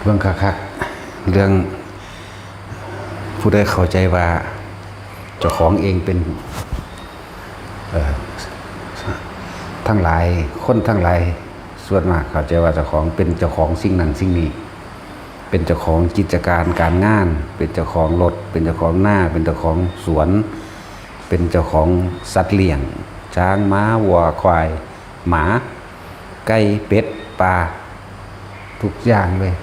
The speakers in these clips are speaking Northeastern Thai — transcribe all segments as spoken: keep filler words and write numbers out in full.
เบิ่งคักๆ เรื่องผู้ใดเข้าใจว่าเจ้าของเองเป็น เอ่อ ทั้งหลาย คนทั้งหลายส่วนมากเข้าใจว่าเจ้าของเป็นเจ้าของสิ่งนั้นสิ่งนี้ เป็นเจ้าของกิจการการงาน เป็นเจ้าของรถ เป็นเจ้าของนา เป็นเจ้าของสวน เป็นเจ้าของสัตว์เลี้ยง ช้าง ม้า วัว ควาย หมา ไก่ เป็ด ปลา ทุกอย่างเลย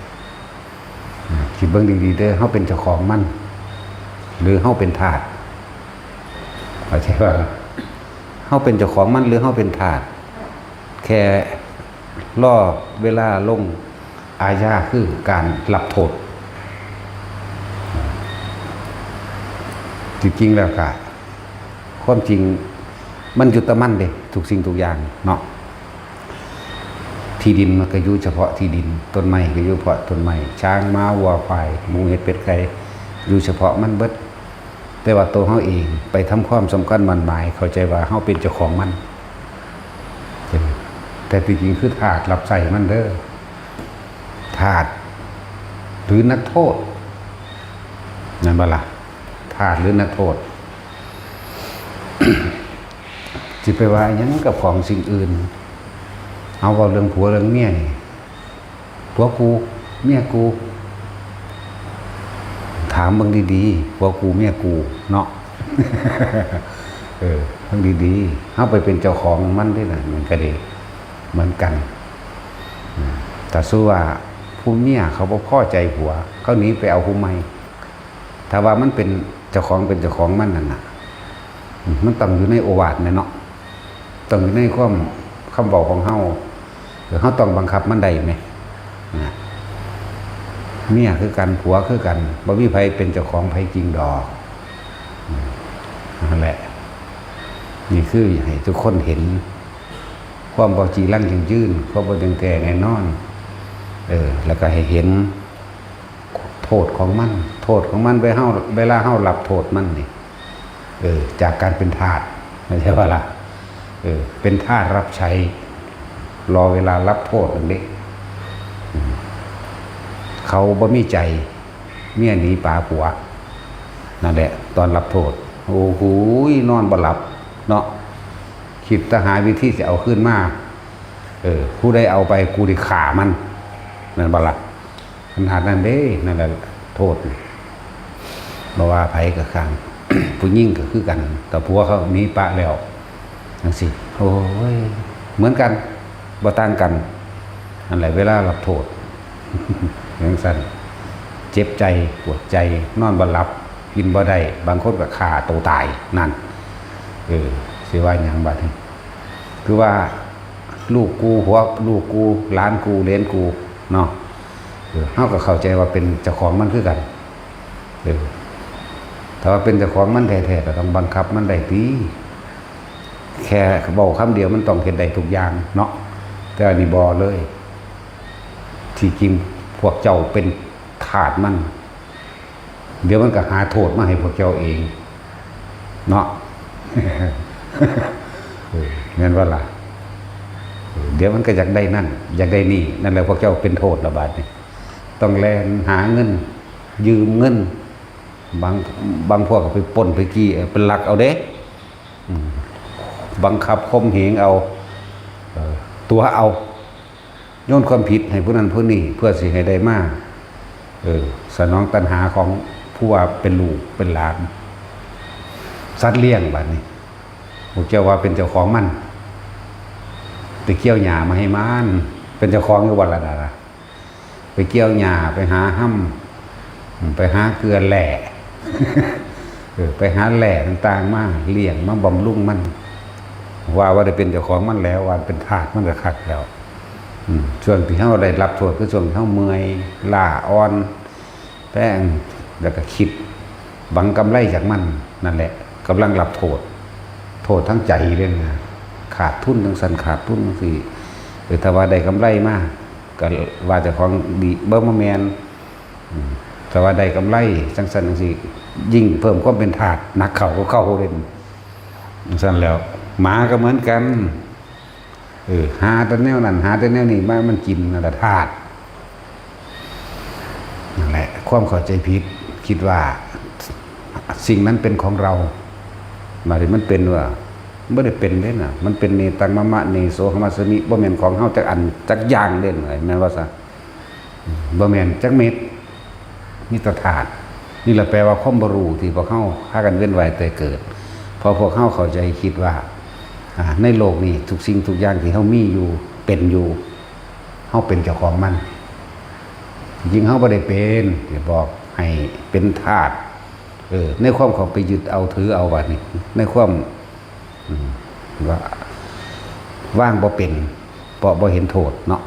อ่าคิดเบิ่งดีๆเด้อ เฮาเป็นเจ้าของมัน หรือเฮาเป็นทาส เข้าใจว่า เฮาเป็นเจ้าของมัน หรือเฮาเป็นทาส แค่รอเวลาลงอาญาคือการรับโทษ จริงๆแล้วก็ ความจริงมันอยู่แต่มันเด้ ทุกสิ่งทุกอย่างเนาะ ที่ดินมันก็อยู่เฉพาะที่ดิน ต้นไม้ก็อยู่เฉพาะต้นไม้ ช้าง ม้า วัว ควาย หมู เห็ด เป็ด ไก่ อยู่เฉพาะมันเบิด แต่ว่าตัวเฮาเองไปทำความสำคัญหมั้นหมาย เข้าใจว่าเฮาเป็นเจ้าของมัน แต่ที่จริงคือทาสรับใช้มันเด้อ ทาส หรือนักโทษ นั่นบ่ล่ะ ทาสหรือนักโทษ สิไปว่าหยังกับของสิ่งอื่น เอาเว้าเรื่องผัวเรื่องเมียนี่ ผัวกู เมียกู ถามเบิ่งดีๆ ผัวกู เมียกู เนาะ เออ เบิ่งดีๆ เฮาไปเป็นเจ้าของมันเด้ล่ะ มันก็ดี เหมือนกัน อืม ถ้าสู้ว่าผู้เมียเขาบ่พอใจผัว เขาหนีไปเอาผู้ใหม่ ถ้าว่ามันเป็นเจ้าของ เป็นเจ้าของมันนั่นน่ะ อืม มันต้องอยู่ในโอวาทแม่นเนาะ ต้องอยู่ในความ คำเว้าของเฮา เออ เฮาต้องบังคับมันได้แหม นะ เมียคือกัน ผัวคือกัน บ่มีไผเป็นเจ้าของไผจริงดอก อืม นั่นแหละ นี่คือให้ทุกคนเห็น ความบ่จีรังยั่งยืน ความบ่เที่ยงแท้แน่นอน เออ แล้วก็ให้เห็นโทษของมัน โทษของมัน เวลาเฮา เวลาเฮารับโทษมันนี่ เออ จากการเป็นทาส เข้าใจบ่ล่ะ เออ เป็นทาสรับใช้ รอเวลารับโทษนั่นเด้ อืม เขาบ่มีใจ เมียหนีปาผัว นั่นแหละ ตอนรับโทษ โอ้โห นอนบ่หลับ เนาะ คิดแต่หาวิธีสิเอาคืนมา เออ ผู้ใดเอาไป กูสิฆ่ามัน แม่นบ่ล่ะ ขนาดนั้นเด้ นั่นแหละโทษ บ่ว่าไผก็ช่าง ผู้หญิงก็คือกัน แต่ผัวเขาหนีปะแล้ว จังซี้ โอ้ย เหมือนกัน บ่ต่างกัน นั่นแหละเวลารับโทษ จังซั่น เจ็บใจ ปวดใจ นอนบ่หลับ กินบ่ได้ บางคนก็ฆ่าตัวตาย นั่น เออ สิว่าหยังบัดนี้ คือว่า ลูกกู ผัว ลูกกู หลานกู เหลนกู เนาะ เออ เฮาก็เข้าใจว่าเป็นเจ้าของมันคือกัน เออ ถ้าว่าเป็นเจ้าของมันแท้ๆ ก็ต้องบังคับมันได้ติ แค่เว้าคำเดียวมันต้องเฮ็ดได้ทุกอย่างเนาะ แต่อันนี้บ่เลย ที่จริงพวกเจ้าเป็นทาสมัน เดี๋ยวมันก็หาโทษมาให้พวกเจ้าเอง เนาะ เออ แม่นบ่ล่ะ เออ เดี๋ยวมันก็อยากได้นั่น อยากได้นี่ นั่นแหละพวกเจ้าเป็นโทษละบาดนี้ ต้องแล่นหาเงิน ยืมเงิน บาง บางพวกก็ไปปล้นไปจี้ เออ ไปลักเอาเด้ อืม บังคับข่มเหงเอา เออ ตั๋วเอา โยนความผิดให้ผู้นั้นผู้นี้ เพื่อสิให้ได้มา เออ สนองตัณหาของผู้ว่าเป็นลูกเป็นหลาน สัตว์เลี้ยงบาดนี้ พวกเจ้าว่าเป็นเจ้าของมัน ไปเกี่ยวหญ้ามาให้มัน เป็นเจ้าของอยู่บ่ล่ะนะ ไปเกี่ยวหญ้า ไปหาฮ่ำ ไปหาเกลือแร่ เออ ไปหาแร่ต่างๆ มาเลี้ยง มาบำรุงมัน ว่า ว่าได้เป็นเจ้าของมันแล้ว ว่าเป็นทาสมันก็คักแล้ว อืม ช่วงที่เฮาได้รับโทษ คือช่วงที่เฮาเมื่อยล้าอ่อนแรง แล้วก็คิดหวังกำไรจากมัน นั่นแหละ กำลังรับโทษ โทษทางใจเด้นะ ขาดทุนจังซั่น ขาดทุนจังซี่ เออ ถ้าว่าได้กำไรมา ก็ว่าเจ้าของดี บ่ บ่แม่น อืม ถ้าว่าได้กำไรจังซั่นจังซี่ ยิ่งเพิ่มความเป็นทาสหนักเข้าก็เข้าเด้ จังซั่นแล้ว หมาก็เหมือนกัน เออ หาแต่แนวนั้น หาแต่แนวนี้มา มันกินนั่นล่ะทาส นั่นแหละ ความเข้าใจผิด คิดว่าสิ่งนั้นเป็นของเรา มาดิมันเป็นว่าบ่ได้เป็นเด้นะ มันเป็นเนตังมะมะเนโสหมัสสมิ บ่แม่นของเฮาจักอันจักอย่างเด้นะ แม่นว่าซะ บ่แม่นจักเม็ด มีแต่ธาตุ นี่แหละแปลว่าความบ่รู้ที่พวกเฮาพากันเวียนว่ายตายเกิด เพราะพวกเฮาเข้าใจคิดว่า อ่า ในโลกนี้ทุกสิ่งทุกอย่างที่เฮามีอยู่ เป็นอยู่ เฮาเป็นเจ้าของมัน จริงๆเฮาบ่ได้เป็น สิบอกให้เป็นธาตุ เออ ในความเข้าไปยึดเอาถือเอาว่านี่ ในความ อืม ว่า ว่างบ่เป็น เพราะบ่เห็นโทษเนาะ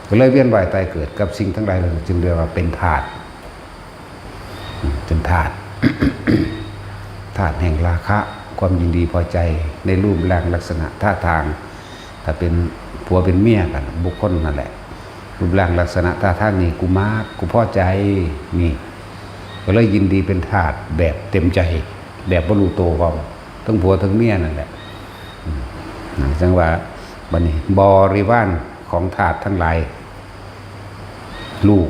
ก็เลยเวียนว่ายตายเกิดกับสิ่งทั้งหลายเหล่านี้ จึงเรียกว่าเป็นธาตุ อืม เป็นธาตุ ธาตุแห่งราคะ ความยินดีพอใจในรูปร่างลักษณะท่าทาง ถ้าเป็นผัวเป็นเมียกัน บุคคลนั่นแหละ รูปร่างลักษณะท่าทางนี่กูมัก กูพอใจ นี่ ก็เลยยินดีเป็นธาตุแบบเต็มใจ แบบบ่รู้โตพร้อม ทั้งผัวทั้งเมียนั่นแหละ อืม จั่งว่า บัดนี้บริวารของธาตุทั้งหลาย ลูก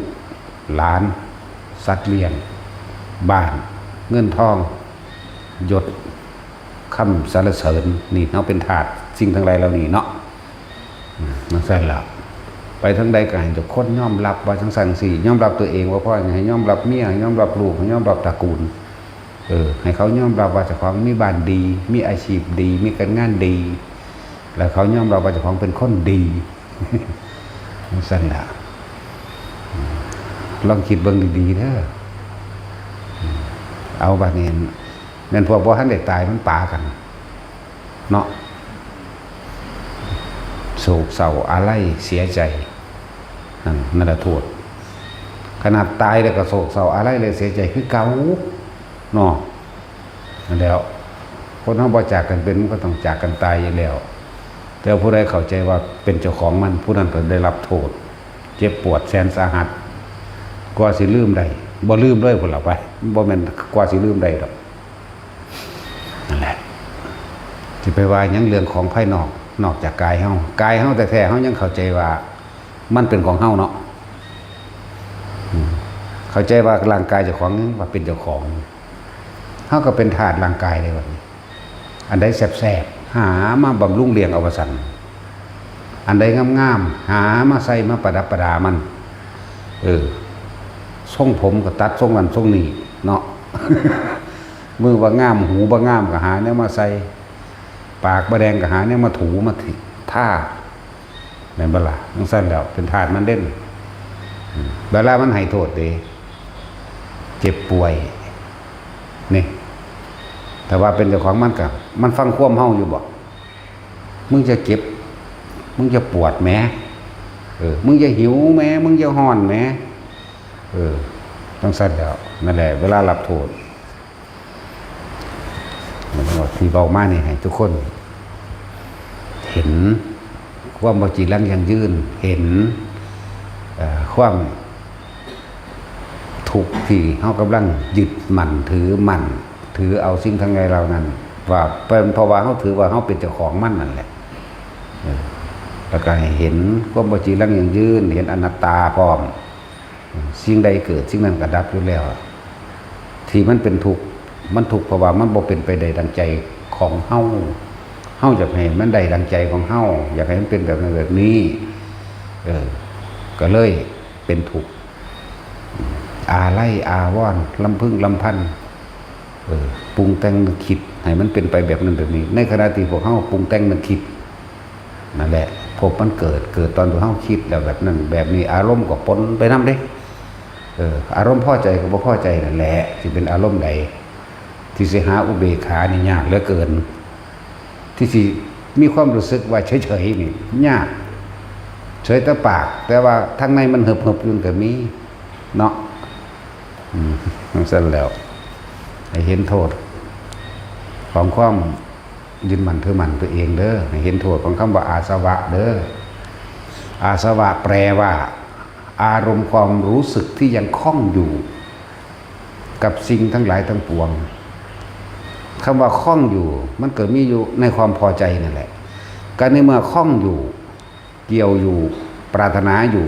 หลาน สัตว์เลี้ยง บ้าน เงินทอง ยศ คำสรรเสริญ นี่เฮาเป็นธาตุสิ่งทั้งหลายเหล่านี้เนาะ อืม จั่งซั่นล่ะ ไปทางใดก็ให้ทุกคนยอมรับว่าจั่งซั่นสิ ยอมรับตัวเองว่าพอ ให้ยอมรับเมีย ให้ยอมรับลูก ให้ยอมรับตระกูล เออ ให้เขายอมรับว่าเจ้าของมีบ้านดี มีอาชีพดี มีการงานดี แล้วเขายอมรับว่าเจ้าของเป็นคนดี จั่งซั่นล่ะ อืม ลองคิดเบิ่งดีๆเด้อ อืม เอาบัดนี้ แม่นพวกบ่ทันได้ตายมันปากัน เนาะ โศกเศร้าอาลัยเสียใจ นั่น นั่นละโทษ ขนาดตายแล้วก็โศกเศร้าอาลัยเลยเสียใจคือเก่า เนาะ นั่นแหล้ว คนเฮาบ่จากกันเป็น มันก็ต้องจากกันตายอยู่แล้ว แต่ผู้ใดเข้าใจว่าเป็นเจ้าของมัน ผู้นั้นก็ได้รับโทษ เจ็บปวดแสนสาหัส กว่าสิลืมได้ บ่ลืมเลยพุ้นล่ะไป บ่แม่นกว่าสิลืมได้ดอก นั่นแหละ สิไปว่าหยังเรื่องของภายนอก นอกจากกายเฮา กายเฮาแท้ๆ เฮายังเข้าใจว่ามันเป็นของเฮาเนาะ อืม เข้าใจว่าร่างกายเจ้าของ ว่าเป็นเจ้าของ เฮาก็เป็นธาตุร่างกายเลยบัดนี้ อันใดแซ่บๆ หามาบำรุงเลี้ยงเอาว่าซั่น อันใดงามๆ หามาใส่มาประดับประดามัน เออ ทรงผมก็ตัดทรงนั้นทรงนี้เนาะ มือบ่งาม หูบ่งามก็หาแนวมาใส่ ปากบ่แดงก็หาแนวมาถูมาทา แม่นบ่ล่ะ จั่งซั่นแหล้ว เป็นธาตุมันเด่น อืม เวลามันให้โทษเด้ เจ็บป่วย นี่ แต่ว่าเป็นเจ้าของมันก็ มันฟังความเฮาอยู่บ่ มึงจะเจ็บ มึงจะปวดแหม เออ มึงจะหิวแหม มึงจะฮ้อนแหม เออ จั่งซั่นแหล้ว นั่นแหละ เวลารับโทษ มันก็ที่เว้ามานี่ให้ทุกคน เห็นความบ่จีรังยั่งยืน เห็น เอ่อ ความทุกข์ที่เฮากำลังยึดมั่นถือมั่น ถือเอาสิ่งทั้งหลายเหล่านั้น ว่าเป็นเพราะว่าเฮาถือว่าเฮาเป็นเจ้าของมันนั่นแหละ เออ แล้วก็ให้เห็นความบ่จีรังยั่งยืน เห็นอนัตตาพร้อม สิ่งใดเกิดสิ่งนั้นก็ดับอยู่แล้ว ที่มันเป็นทุกข์ มันทุกข์เพราะว่ามันบ่เป็นไปได้ดังใจของเฮา เฮาอยากให้มันได้ดังใจของเฮา อยากให้มันเป็นแบบนั้นแบบนี้ เออ ก็เลยเป็นทุกข์ อาลัยอาวรณ์ ลำพึงลำพัน เออ ปรุงแต่งนึกคิดให้มันเป็นไปแบบนั้นแบบนี้ ในขณะที่พวกเฮาปรุงแต่งนึกคิด นั่นแหละ ภพมันเกิด เกิดตอนที่เฮาคิดแล้วแบบนั้นแบบนี้ อารมณ์ก็ปนไปนำเด้ เออ อารมณ์พอใจกับบ่พอใจนั่นแหละ สิเป็นอารมณ์ใด ที่สิหาอุเบกขานี่ยากเหลือเกิน ที่สิมีความรู้สึกว่าเฉยๆนี่ยาก เฉยแต่ปาก แต่ว่าทางในมันเหิบๆอยู่ก็มี เนาะ อืม จั่งซั่นแหล้ว ให้เห็นโทษ ของความยึดมั่นถือมั่นตัวเองเด้อ ให้เห็นโทษของคำว่าอาสวะเด้อ อาสวะแปลว่า อารมณ์ความรู้สึกที่ยังคล้องอยู่ กับสิ่งทั้งหลายทั้งปวง คำว่าคล้องอยู่ มันก็มีอยู่ในความพอใจนั่นแหละ ก็ในเมื่อคล้องอยู่ เกี่ยวอยู่ ปรารถนาอยู่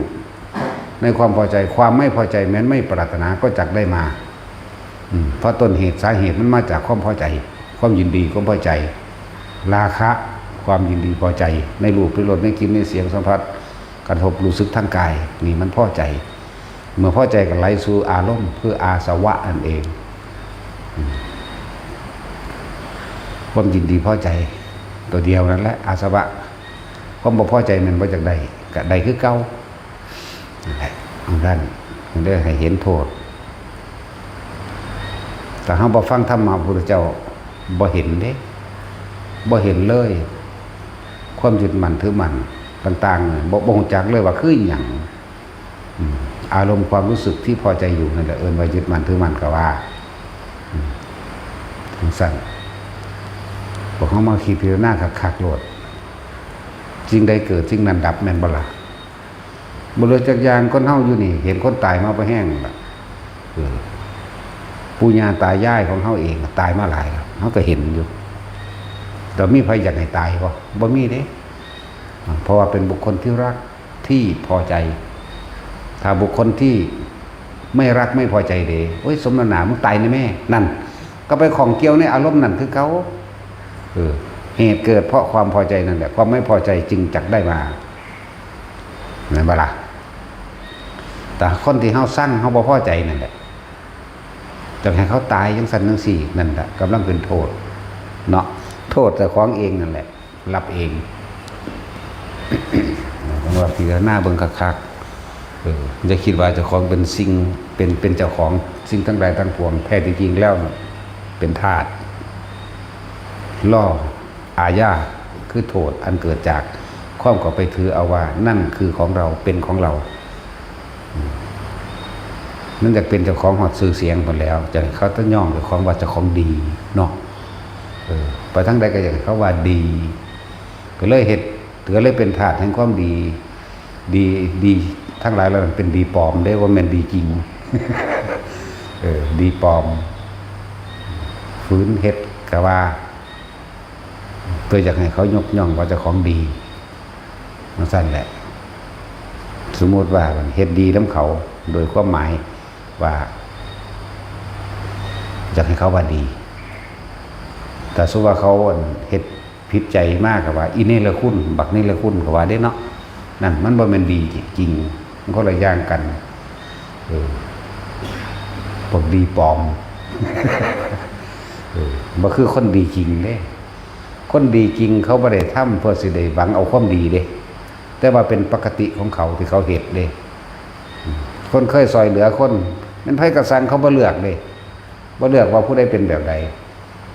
ในความพอใจ ความไม่พอใจแม้นไม่ปรารถนาก็จักได้มา อืม เพราะต้นเหตุสาเหตุมันมาจากความพอใจ ความยินดี ความพอใจ ราคะ ความยินดีพอใจ ในรูป ในรส ในกลิ่น ในเสียง สัมผัส กระทบรู้สึกทางกาย นี่มันพอใจ เมื่อพอใจก็ไหลสู่อารมณ์ คืออาสวะนั่นเอง อืม ความยินดีพอใจ ตัวเดียวนั่นแหละ อาสวะ ความบ่พอใจมันบ่จักได้ ก็ได้คือเก่า นั่นแหละ มันได้ให้เห็นโทษ แต่เฮาบ่ฟังธรรมะพระพุทธเจ้า บ่เห็นเด้ บ่เห็นเลย ความยึดมั่นถือมั่นต่างๆ เนี่ย บ่ บ่ฮู้จักเลยว่าคืออิหยัง อืม อารมณ์ความรู้สึกที่พอใจอยู่นั่นแหละ เอิ้นว่ายึดมั่นถือมั่นก็ว่า อืม จั่งซั้น พวกเฮามาคิดพิจารณาคักๆ โลด สิ่งใดเกิด สิ่งนั้นดับ แม่นบ่ล่ะ? บ่เหลือจักอย่าง คนเฮาอยู่นี่ เห็นคนตายมาบ่แห้งล่ะ เออ ปู่ย่าตายายของเฮาเองตายมาหลายแล้ว เฮาก็เห็นอยู่ แต่มีไผอยากให้ตายบ่ บ่มีเด้ เพราะว่าเป็นบุคคลที่รัก ที่พอใจ ถ้าบุคคลที่ไม่รักไม่พอใจเด้ โอ้ย สมน้ำหน้า มึงตายแน่แม่ นั่น ก็ไปข้องเกี่ยวในอารมณ์นั่นคือเก่า เออ เหตุเกิดเพราะความพอใจนั่นแหละ ความไม่พอใจจึงจักได้มา แม่นบ่ล่ะ? แต่คนที่เฮาซัง เฮาบ่พอใจนั่นแหละ จักให้เขาตายจั่งซั้นจั่งซี้ นั่นแหละกำลังเป็นโทษ เนาะ โทษเจ้าของเองนั่นแหละ รับเอง ต้องว่าพิจารณาเบิ่งคักๆ เออ อย่าคิดว่าเจ้าของเป็นสิ่ง เป็น เป็นเจ้าของสิ่งทั้งหลายทั้งปวง แท้ที่จริงแล้วเป็นทาส ล่อ อาญา คือโทษอันเกิดจากความเข้าไปถือเอาว่านั่นคือของเรา เป็นของเรา อืม มันอยากเป็นเจ้าของฮอดชื่อเสียงพู้นแหล้ว อยากให้เขาต้องย่องเจ้าของว่าเจ้าของดีเนาะ เออ ไปทางใดก็อยากให้เขาว่าดี ก็เลยเฮ็ด ก็เลยเป็นทาสแห่งความดี ดี ดีทั้งหลายเหล่านั้นเป็นดีปลอมเด้ บ่แม่นดีจริง เออ ดีปลอม ฝืนเฮ็ดก็ว่า เพื่ออยากให้เขายกย่องว่าเจ้าของดี จั่งซั้นแหละ สมมุติว่าเฮ็ดดีนำเขา โดยความหมายว่า อยากให้เขาว่าดี แต่สมมุติว่าเขาเฮ็ดผิดใจมากก็ว่า อีเนรคุณ บักเนรคุณ ก็ว่าเด้เนาะ นั่นมันบ่แม่นดีจริง มันคนละอย่างกัน เออ พวกดีปลอม เออ บ่คือคนดีจริงเด้ คนดีจริงเขาบ่ได้ทำเพื่อสิได้หวังเอาความดีเด้ แต่ว่าเป็นปกติของเขาที่เขาเฮ็ดเด้ คนเคยซอยเหลือคน แม่นไผก็ซัง เขาบ่เลือกเด้ บ่เลือกว่าผู้ใดเป็นแบบใด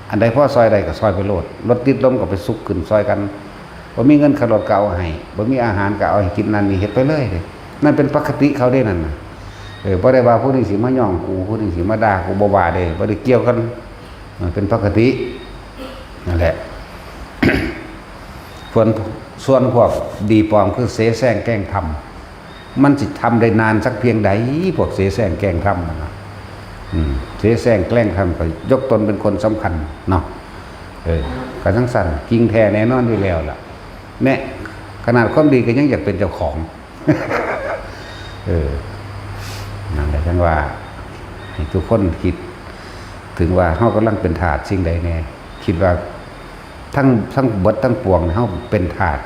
อันใดพอซอยได้ก็ซอยไปโลด รถติดลมก็ไปซุกขึ้นซอยกัน บ่มีเงินค่ารถก็เอาให้ บ่มีอาหารก็เอาให้กิน นั่นนี่เฮ็ดไปเลยเด้ นั่นเป็นปกติเขาเด้นั่นน่ะ เออ บ่ได้ว่าผู้นี้สิมาย่องกู ผู้นี้สิมาด่ากู บ่ว่าเด้ บ่ได้เกี่ยวกัน มันเป็นปกติ นั่นแหละ ส่วน ส่วนพวกดีปลอมคือเสแสร้งแกล้งทำ มันสิทำได้นานสักเพียงใด พวกเสแสร้งแกล้งทำนั่นน่ะ อืม เสแสร้งแกล้งทำก็ยกตนเป็นคนสำคัญเนาะ เออ ก็จั่งซั้น จริงแท้แน่นอนอยู่แล้วล่ะ แน่ ขนาดความดีก็ยังอยากเป็นเจ้าของ เออ นั่นแหละ จั่งว่า ให้ทุกคนคิดถึงว่าเฮากำลังเป็นทาสสิ่งใดแน่ คิดว่าทั้ง ทั้งเบิดทั้งปวงเฮาเป็นทาส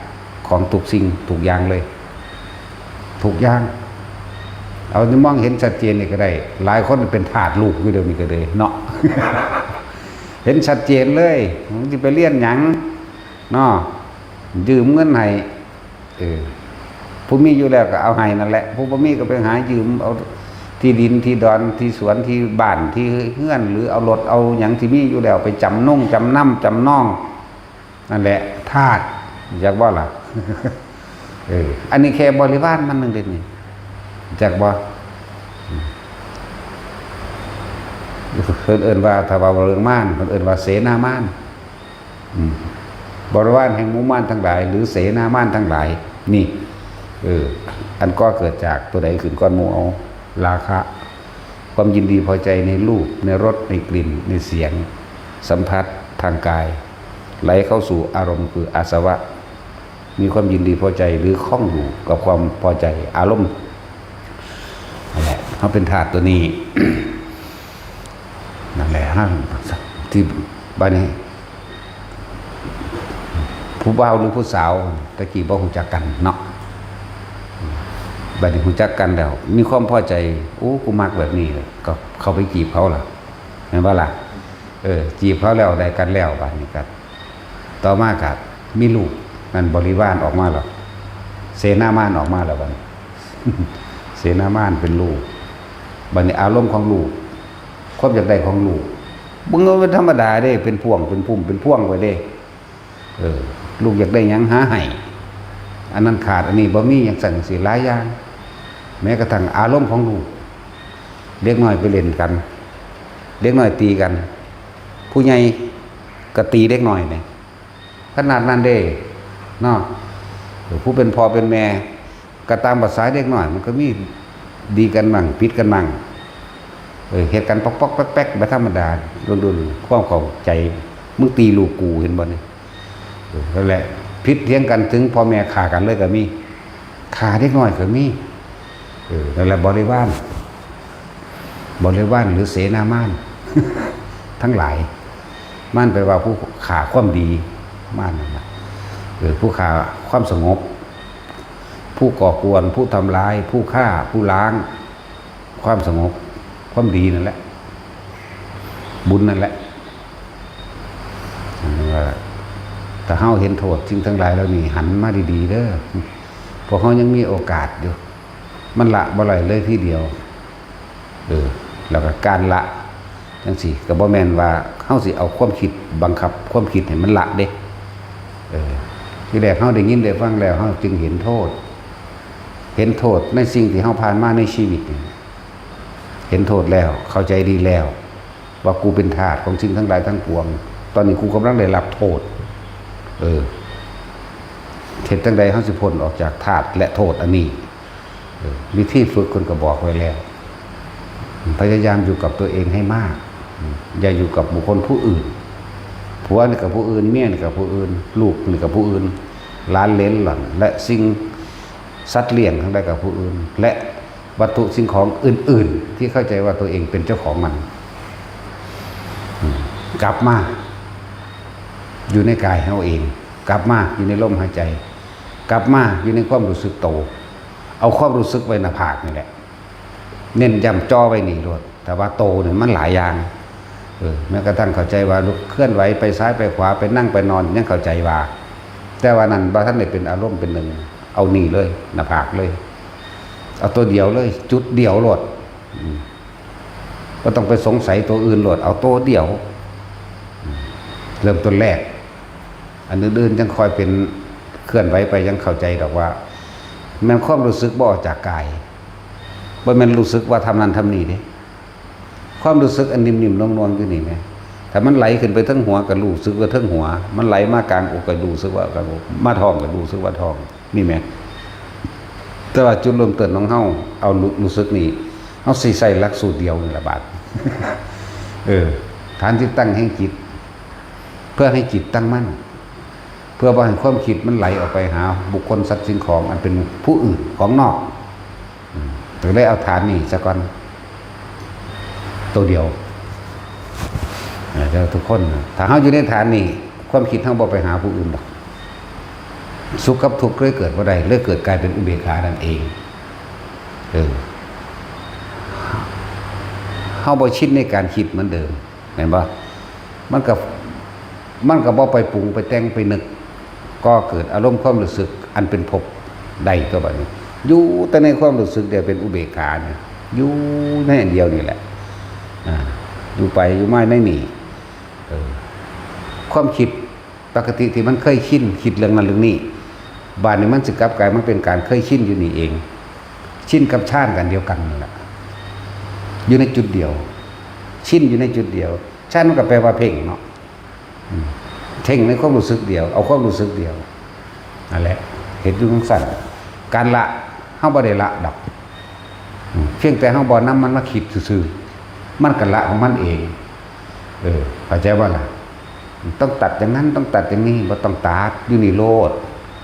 ของทุกสิ่งทุกอย่างเลย ทุกอย่าง เอาที่มองเห็นชัดเจนนี่ก็ได้ หลายคนเป็นทาสลูกอยู่เดี๋ยวนี้ก็เลยเนาะ เห็นชัดเจนเลย มึงสิไปเรียนหยังเนาะ ยืมเงินให้ เออ ผู้มีอยู่แล้วก็เอาให้นั่นแหละ ผู้บ่มีก็ไปหายืมเอาที่ดินที่ดอนที่สวนที่บ้านที่เฮือน หรือเอารถเอาหยังที่มีอยู่แล้วไปจำนงจำนำจำนอง นั่นแหละ ทาส จักบ่ล่ะ เออ อันนี้แค่บริวารมันหนึ่งเด้นี่ จักบ่ เพิ่นเอิ้นว่า ถ้าว่าเรื่องมาร เพิ่นเอิ้นว่าเสนามาร อืม บริวารแห่งหมู่มารทั้งหลาย หรือเสนามารทั้งหลาย นี่ เออ อันก่อเกิดจากตัวใดขึ้นก่อนหมู่เอา ราคะ ความยินดีพอใจในรูป ในรส ในกลิ่น ในเสียง สัมผัสทางกาย ไหลเข้าสู่อารมณ์คืออาสวะ มีความยินดีพอใจหรือคล้องอยู่กับความพอใจอารมณ์ เป็นธาตุตัวนี้ นั่นแหละฮะ ที่บ้านนี้ ผู้บ่าวหรือผู้สาวตะกี้บ่ฮู้จักกันเนาะ บัดนี้ฮู้จักกันแล้ว มีความพอใจ โอ้ กูมักแบบนี้ ก็เข้าไปจีบเขาล่ะ แม่นบ่ล่ะ เออ จีบเขาแล้วได้กันแล้ว บัดนี้ก็ ต่อมาก็มีลูก นั่นบริวารออกมาแล้ว เสนามารออกมาแล้วบัดนี้ เสนามารเป็นลูก บัดนี้อารมณ์ของลูก ความอยากได้ของลูก บ่แม่นธรรมดาเด้ เป็นพ่วง เป็นพุ่ม เป็นพวงไปเด้ เออ ลูกอยากได้หยังหาให้ อันนั้นขาด อันนี้บ่มี จั่งซั้นจั่งซี้ หลายอย่าง แม้กระทั่งอารมณ์ของลูก เด็กน้อยไปเล่นกัน เด็กน้อยตีกัน ผู้ใหญ่ก็ตีเด็กน้อยนี่ ขนาดนั้นเด้ เนาะ เออ ผู้เป็นพ่อเป็นแม่ ก็ตามภาษาเด็กน้อย มันก็มีดีกันบ้าง ผิดกันบ้าง เออ เฮ็ดกันป๊อกๆแป๊กๆ บ่ธรรมดา โดนๆ ความเข้าใจ มึงตีลูกกู เห็นบ่นี่ เออ นั่นแหละ ผิดเถียงกันถึงพ่อแม่ฆ่ากันเลยก็มี ฆ่าเด็กน้อยก็มี เออ นั่นแหละบริวาร บริวารหรือเสนามาร ทั้งหลาย มารแปลว่าผู้ฆ่าความดี มารนั่นน่ะ เออ ผู้ฆ่าความสงบ ผู้ก่อกวน ผู้ทำร้าย ผู้ฆ่า ผู้ล้าง ความสงบ ความดีนั่นแหละ บุญนั่นแหละ เออ ถ้าเฮาเห็นโทษสิ่งทั้งหลายเหล่านี้ หันมาดีๆเด้อ พวกเฮายังมีโอกาสอยู่ มันละบ่ได้เลยทีเดียว เออ แล้วก็การละจั่งซี้ ก็บ่แม่นว่าเฮาสิเอาความคิดบังคับความคิดให้มันละเด้ เออ ทีแรกเฮาได้ยินได้ฟังแล้ว เฮาจึงเห็นโทษ เห็นโทษในสิ่งที่เฮาผ่านมาในชีวิตนี่ เห็นโทษแล้ว เข้าใจดีแล้ว ว่ากูเป็นทาสของสิ่งทั้งหลายทั้งปวง ตอนนี้กูกำลังได้รับโทษ เออ เฮ็ดจั่งใดเฮาสิพ้นออกจากทาสและโทษอันนี้ เออ วิธีฝึกเพิ่นก็บอกไว้แล้ว พยายามอยู่กับตัวเองให้มาก อย่าอยู่กับบุคคลผู้อื่น ผัวนี่กับผู้อื่น เมียนี่กับผู้อื่น ลูกนี่กับผู้อื่น หลานเหลนหลาน และสิ่งสัตว์เลี้ยงทั้งหลายกับผู้อื่น และวัตถุสิ่งของอื่นๆ ที่เข้าใจว่าตัวเองเป็นเจ้าของมัน อืม กลับมา อยู่ในกายเฮาเอง กลับมาอยู่ในลมหายใจ กลับมาอยู่ในความรู้สึกโต เอาความรู้สึกไว้หน้าผากนี่แหละ เน้นย้ำจ่อไว้นี่โลด แต่ว่าโตนี่มันหลายอย่าง เออ แม้กระทั่งเข้าใจว่าลุกเคลื่อนไหวไปซ้ายไปขวา ไปนั่งไปนอน ยังเข้าใจว่า แต่ว่านั่นบ่ทันได้เป็นอารมณ์เป็นหนึ่ง เอานี่เลย หน้าผากเลย เอาตัวเดียวเลย จุดเดียวโลด อืม บ่ต้องไปสงสัยตัวอื่นโลด เอาตัวเดียว อืม เริ่มต้นแรก อันอื่นๆยังค่อยเป็นเคลื่อนไหวไป ยังเข้าใจดอกว่า แม่นความรู้สึกบ่ออกจากกาย บ่แม่นรู้สึกว่าทำนั่นทำนี่เด้ ความรู้สึกอันนิ่มๆนวลๆอยู่นี่แหม ถ้ามันไหลขึ้นไปเทิงหัวก็รู้สึกว่าเทิงหัว มันไหลมากลางอกก็รู้สึกว่ากลางอก มาท้องก็รู้สึกว่าท้อง นี่แหม แต่ว่าจุดเริ่มต้นของเฮา เอารู้ รู้สึกนี่ เฮาสิใช้หลักสูตรเดียวนี่ล่ะบาด เออ ฐานที่ตั้งแห่งจิต เพื่อให้จิตตั้งมั่น เพื่อบ่ให้ความคิดมันไหลออกไปหาบุคคลสัตว์สิ่งของอันเป็นผู้อื่นของนอก อืม ก็เลยเอาฐานนี่ซะก่อน ตัวเดียว เออ แล้วทุกคนนะ ถ้าเฮาอยู่ในฐานนี่ ความคิดเฮาบ่ไปหาผู้อื่นดอก สุขกับทุกข์เลยเกิดบ่ได้ เลยเกิดกลายเป็นอุเบกขานั่นเอง เออ เฮาบ่ชินในการคิดเหมือนเดิม แม่นบ่ มันก็ มันก็บ่ไปปรุงไปแต่งไปนึก ก่อเกิดอารมณ์ความรู้สึกอันเป็นภพได้ตัวบัดนี้ อยู่แต่ในความรู้สึกเดียวเป็นอุเบกขาเนี่ย อยู่ในอันเดียวนี่แหละ อ่า อยู่ไปอยู่มาในนี่ เออ ความคิดปกติที่มันเคยชิน คิดเรื่องนั้นเรื่องนี้ บาดนี้มันสิกลับกลายมาเป็นการเคยชินอยู่นี่เอง ชินกับฌานอันเดียวกันนั่นแหละ อยู่ในจุดเดียว ชินอยู่ในจุดเดียว ฌานมันก็แปลว่าเพ่งเนาะ อืม เพ่งในความรู้สึกเดียว เอาความรู้สึกเดียว นั่นแหละ เฮ็ดอยู่จั่งซั้น การละ เฮาบ่ได้ละดอก อืม เพียงแต่เฮาบ่นำมันมาคิดซื่อๆ มันก็ละของมันเอง เออ เข้าใจบ่ล่ะ ต้องตัดอย่างนั้น ต้องตัดอย่างนี้ บ่ต้องตัด อยู่นี่โลด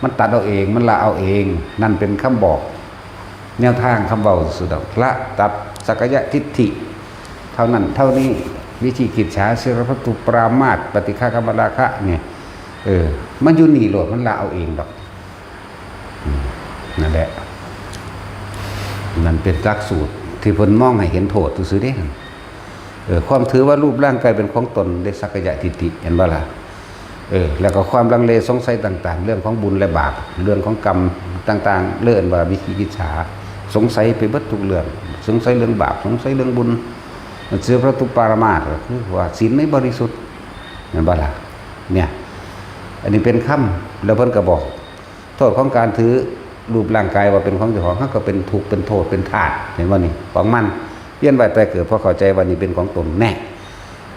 มันตัดเอาเอง มันละเอาเอง นั่นเป็นคำบอก แนวทางคำเว้าซื่อดอก ละตัดสักกายทิฏฐิ เท่านั้นเท่านี้ วิจิกิจฉา สีลัพพตตุปรามาส ปฏิฆากามราคะเนี่ย เออ มันอยู่นี่โลด มันละเอาเองดอก อืม นั่นแหละ นั่นเป็นหลักสูตรที่เพิ่นมองให้เห็นโทษซื่อๆเด้ เออ ความถือว่ารูปร่างกายเป็นของตน ได้สักกายทิฏฐิ เห็นบ่ล่ะ เออ แล้วก็ความลังเลสงสัยต่างๆ เรื่องของบุญและบาป เรื่องของกรรมต่างๆ เรื่องว่าวิจิกิจฉา สงสัยไปเบิดทุกเรื่อง สงสัยเรื่องบาป สงสัยเรื่องบุญ มันเสียพระตุปารามาสก็คือว่าศีลไม่บริสุทธิ์ เห็นบ่ล่ะ เนี่ย อันนี้เป็นคำ แล้วเพิ่นก็บอก โทษของการถือรูปร่างกายว่าเป็นของเจ้าของ เฮาก็เป็นทุกข์ เป็นโทษ เป็นทาส เห็นบ่นี่ ของมัน เวียนว่ายตายเกิด เพราะเข้าใจว่านี่เป็นของตนแน่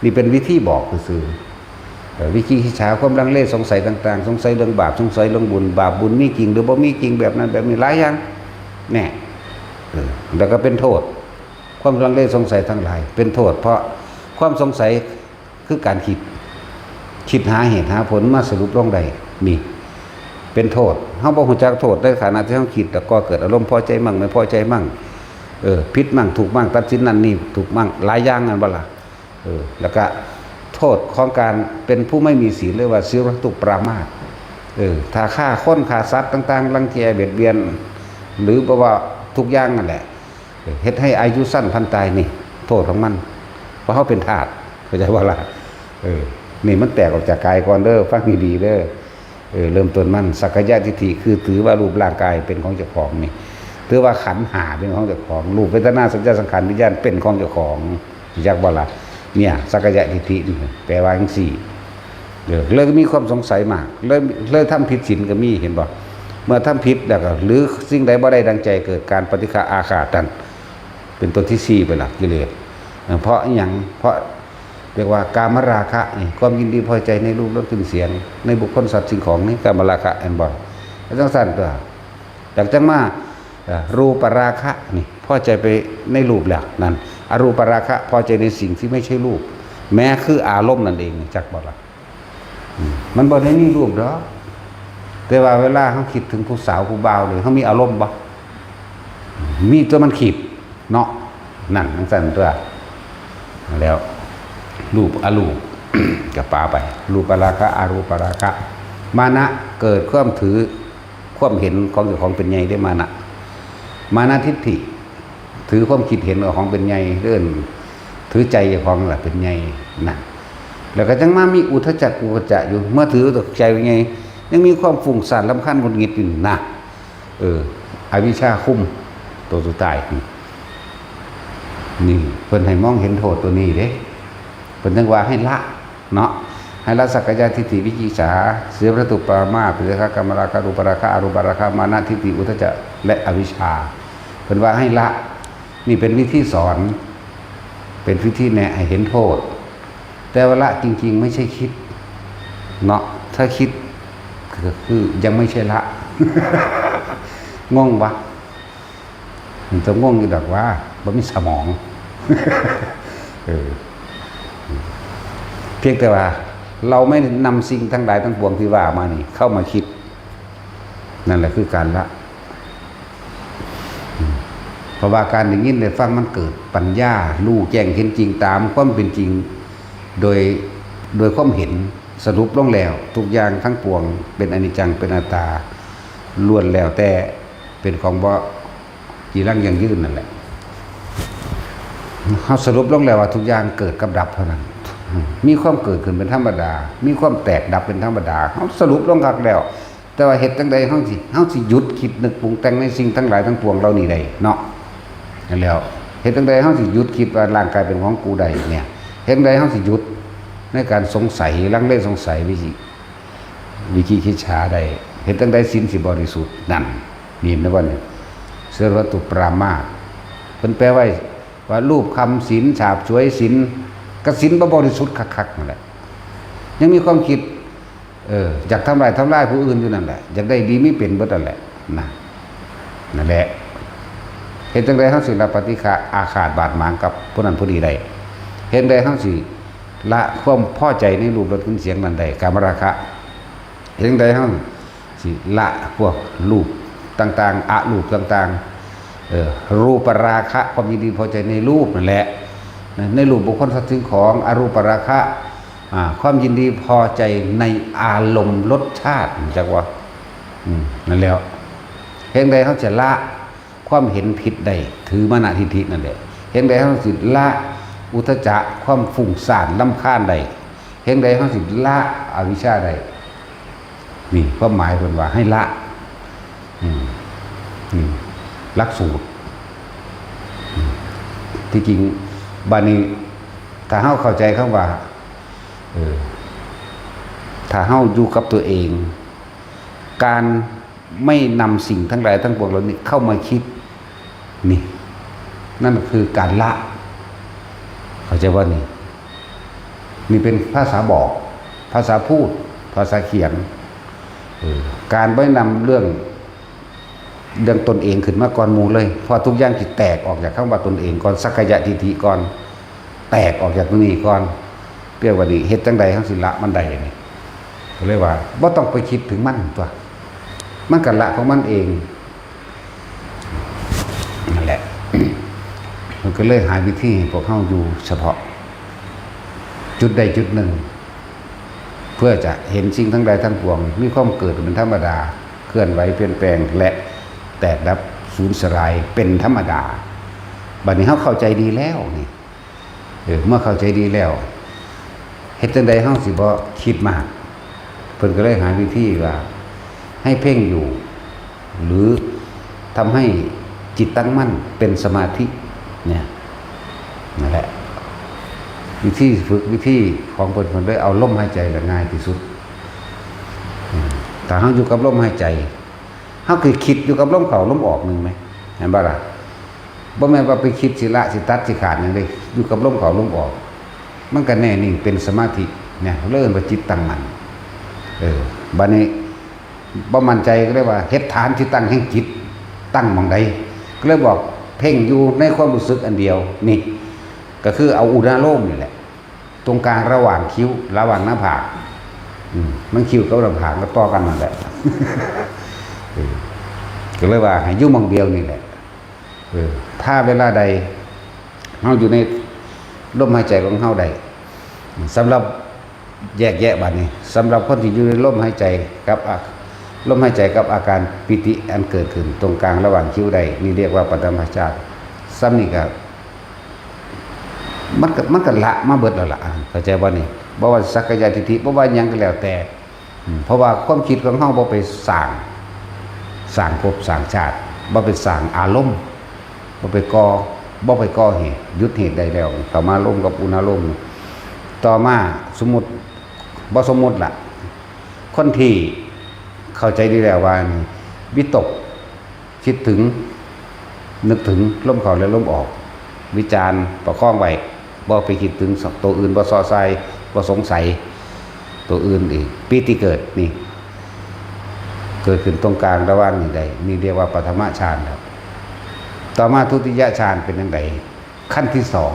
นี่เป็นวิธีบอกซื่อๆ เอ่อ วิจิกิจฉา ความลังเลสงสัยต่างๆ สงสัยเรื่องบาป สงสัยเรื่องบุญ บาปบุญมีจริงหรือบ่มีจริง แบบนั้นแบบนี้ หลายอย่าง แน่ เออ แล้วก็เป็นโทษ ความลังเลสงสัยทั้งหลาย เป็นโทษ เพราะความสงสัยคือการคิด คิดหาเหตุหาผลมาสรุปลงได้ นี่ เป็นโทษ เฮาบ่ฮู้จักโทษในขณะที่เฮาคิด แล้วก็เกิดอารมณ์พอใจมั่ง ไม่พอใจมั่ง เออ ผิดมั่ง ถูกมั่ง ตัดสินนั่นนี่ ถูกมั่ง หลายอย่างนั่นบ่ล่ะ เออ แล้วก็โทษของการเป็นผู้ไม่มีศีล เรียกว่า สีลัพพตตุปรามาส เออ ถ้าฆ่าคนฆ่าสัตว์ต่างๆ รังแกเบียดเบียน หรือบ่ว่าทุกอย่างนั่นแหละ เฮ็ดให้อายุสั้นพลันตายนี่ โทษของมัน เพราะเฮาเป็นทาส เข้าใจบ่ล่ะ เออ นี่มันแตกออกจากกายก่อนเด้อ ฟังดีๆเด้อ เออ เริ่มต้นมัน สักกายทิฏฐิ คือถือว่ารูปร่างกายเป็นของเจ้าของนี่ ถือว่าขันธ์ห้าเป็นของเจ้าของ รูป เวทนา สัญญา สังขาร วิญญาณ เป็นของเจ้าของ รู้จักบ่ล่ะ เนี่ย สักกายทิฏฐินี่แปลว่าจั่งซี้ เออ เลยมีความสงสัยมาก เลย เลยทำผิดศีลก็มี เห็นบ่ เมื่อทำผิดแล้วก็ หรือสิ่งใดบ่ได้ดังใจ เกิดการปฏิฆะอาฆาตนั่น เป็นตัวที่สี่ไปละ กิเลส เออ เพราะอิหยัง เพราะเรียกว่ากามราคะนี่ ความยินดีพอใจในรูป รส กลิ่น เสียง ในบุคคล สัตว์ สิ่งของนี่ กามราคะ เห็นบ่ แล้วจั่งซั่นตัว จากจั่งมา เอ่อ รูปราคะนี่ พอใจไปในรูปแล้ว นั่น อรูปราคะ พอใจในสิ่งที่ไม่ใช่รูป แม้คืออารมณ์นั่นเอง จักบ่ล่ะ อืม มันบ่ได้มีรูปดอก แต่ว่าเวลาเฮาคิดถึงผู้สาวผู้บ่าวเลย เฮามีอารมณ์บ่ มีตัวมันคิดเนาะ นั่นจั่งซั่นตัว แล้ว รูปอรูป ก็ปาไป รูปราคะ อรูปราคะ มานะ เกิดความถือ ความเห็นของเจ้าของเป็นใหญ่เด้ มานะ มานะทิฏฐิ ถือความคิดเห็นของเป็นใหญ่ เอิ้นถือใจเจ้าของนั่นล่ะเป็นใหญ่ นั่น แล้วก็จั่งมามีอุทธัจจะกุกุจจะอยู่ เมื่อถือใจเป็นใหญ่ ยังมีความฟุ้งซ่านรำคาญหงุดหงิดอยู่นะ เออ อวิชชาคุม ตัวสุดท้าย นี่ เพิ่นให้มองเห็นโทษตัวนี้เด้ เพิ่นจั่งว่าให้ละ เนาะ ให้ละสักกายทิฏฐิ วิจิกิจฉา สีลัพพตตุปรามาส ปฏิฆะ กามราคะ รูปราคะ อรูปราคะ มานะ ทิฏฐิ อุทธัจจะ และอวิชชา เพิ่นว่าให้ละ นี่เป็นวิธีสอน เป็นวิธีแนะให้เห็นโทษ แต่ว่าละจริงๆ ไม่ใช่คิด เนาะ ถ้าคิด ก็คือยังไม่ใช่ละ งงปะ มันจะง่วงอยู่ดอกว่า บ่มีสมอง เออ เพียงแต่ว่า เราไม่นำสิ่งทั้งหลายทั้งปวงที่ว่ามานี่ เข้ามาคิด นั่นแหละคือการละ เพราะว่าการได้ยินได้ฟังมันเกิดปัญญา รู้แจ้งเห็นจริงตามความเป็นจริง โดย โดยความเห็น สรุปลงแล้ว ทุกอย่างทั้งปวงเป็นอนิจจัง เป็นอนัตตา ล้วนแล้วแต่เป็นของบ่จีรังยั่งยืนนั่นแหละ เฮาสรุปลงแล้วว่าทุกอย่างเกิดกับดับเท่านั้น มีความเกิดขึ้นเป็นธรรมดา มีความแตกดับเป็นธรรมดา เฮาสรุปลงคักแล้ว แต่ว่าเฮ็ดจั่งใดเฮาสิ เฮาสิหยุดคิดนึกปรุงแต่งในสิ่งทั้งหลายทั้งปวงเหล่านี้ได้เนาะ นั่นแล้ว เฮ็ดจั่งใดเฮาสิหยุดคิดว่าร่างกายเป็นของกูได้เนี่ย เฮ็ดจั่งใดเฮาสิหยุดในการสงสัย ลังเลสงสัย วิจิ วิจิกิจฉาได้ เฮ็ดจั่งใดศีลสิบริสุทธิ์ นั่น นี่นะว่าเนี่ย สีลัพพตตุปรามาส เพิ่นแปลไว้ว่ารูปคำศีล ฉาบฉวยศีล กสินบ่บริสุทธิ์คักๆนั่นแหละ ยังมีความคิด เออ อยากทำลายทำลายผู้อื่นอยู่นั่นแหละ อยากได้ดีมีเป็นเบิดนั่นแหละ นะ นั่นแหละ เฮ็ดจั่งใดเฮาสิละปฏิฆะอาฆาตบาดหมางกับผู้นั้นผู้นี้ได้ เฮ็ดจั่งใดเฮาสิละความพอใจในรูป รส กลิ่น เสียงนั้นได้ กามราคะ เฮ็ดจั่งใดเฮาสิละพวกรูปต่างๆ อรูปต่าง เออ รูปราคะ ความยินดีพอใจในรูปนั่นแหละ ในรูปบุคคลสัตว์สิ่งของ อรูปราคะ อ่า ความยินดีพอใจในอารมณ์รสชาติ จักว่า อืม นั่นแหล้ว เห็นใดเขาจะละความเห็นผิดได้ ถือมานะทิฏฐินั่นแหละ เห็นใดเขาสิละอุทธัจจะ ความฟุ้งซ่านรำคาญได้ เห็นใดเขาสิละอวิชชาได้ นี่ความหมายเพิ่นว่าให้ละ อืม นี่หลักสูตร อืม ที่จริง บาดนี้ ถ้าเฮาเข้าใจคำว่า เออ ถ้าเฮาอยู่กับตัวเอง การไม่นำสิ่งทั้งหลายทั้งปวงเหล่านี้เข้ามาคิด นี่ นั่นคือการละ เข้าใจว่านี่ นี่เป็นภาษาบอก ภาษาพูด ภาษาเขียน เออ การไม่นำเรื่อง เรื่องตนเองขึ้นมาก่อนหมู่เลย เพราะทุกอย่างสิแตกออกจากคำว่าตนเองก่อน สักกายทิฏฐิก่อน แตกออกจากตรงนี้ก่อน เรียกว่านี่ เฮ็ดจั่งใด๋เฮาสิละมันได้นี่ ก็เลยว่า บ่ต้องไปคิดถึงมันตั๊ว มันก็ละของมันเอง นั่นแหละ มันก็เลยหาวิธีให้พวกเฮาอยู่เฉพาะ จุดใดจุดหนึ่ง เพื่อจะเห็นสิ่งทั้งหลายทั้งปวง มีความเกิดเป็นธรรมดา เคลื่อนไหวเปลี่ยนแปลง และแตกดับสูญสลายเป็นธรรมดา บัดนี้เฮาเข้าใจดีแล้วนี่ เออ เมื่อเข้าใจดีแล้ว เฮ็ดจั่งใด๋เฮาสิบ่คิดมาก เพิ่นก็เลยหาวิธีว่า ให้เพ่งอยู่ หรือทำให้จิตตั้งมั่นเป็นสมาธิ เนี่ย นั่นแหละ วิธีฝึก วิธีของเพิ่น เพิ่นเลยเอาลมหายใจละง่ายที่สุด อืม ถ้าเฮาอยู่กับลมหายใจ เฮาคือคิดอยู่กับลมเข้าลมออกหนึ่งไหม เห็นบ่ล่ะ บ่แม่นว่าไปคิดสิละสิตัดสิขาดหยังเด้ อยู่กับลมเข้าลมออก มันก็แน่นิ่งเป็นสมาธิ เนี่ย เรียกว่าจิตตั้งมั่น เออ บัดนี้ บ่มั่นใจก็เลยว่า เฮ็ดฐานที่ตั้งแห่งจิต ตั้งหม่องใด ก็เลยบอกเพ่งอยู่ในความรู้สึกอันเดียว นี่ ก็คือเอาอุณาโลมนี่แหละ ตรงกลางระหว่างคิ้ว ระหว่างหน้าผาก อืม มันคิ้วกับหน้าผากก็ต่อกันนั่นแหละ เออ ก็เลยว่าให้อยู่หม่องเดียวนี่แหละ เออ ถ้าเวลาใดเฮาอยู่ในลมหายใจของเฮาได้ สำหรับแยกแยะบัดนี้ สำหรับคนที่อยู่ในลมหายใจกับอา- ลมหายใจกับอาการปีติอันเกิดขึ้นตรงกลางระหว่างคิ้วได้ นี่เรียกว่าปฐมฌาน ส่ำนี้ก็ มันก็ มันก็ละมาเบิดแล้วล่ะ เข้าใจบ่นี่ บ่ว่าสักกายทิฏฐิ บ่ว่าหยังก็แล้วแต่ อืม เพราะว่าความคิดของเฮาบ่ไปสร้าง สร้างภพสร้างชาติ บ่ไปสร้างอารมณ์ บ่ไปก่อ บ่ไปก่อเหตุ หยุดเหตุได้แล้ว เข้ามาลมกับอุณาโลม ต่อมาสมมุติ บ่สมมุติล่ะ คนที่เข้าใจดีแล้วว่านี่ วิตก คิดถึง นึกถึงลมเข้าและลมออก วิจารณ์ประคองไว้ บ่ไปคิดถึงตัวอื่น บ่ส่อส่าย บ่สงสัยตัวอื่นอีก ปีติเกิดนี่ เกิดขึ้นตรงกลางระหว่างนี้ได้ นี่เรียกว่าปฐมฌานแล้ว ต่อมาทุติยฌานเป็นจั่งใด ขั้นที่สอง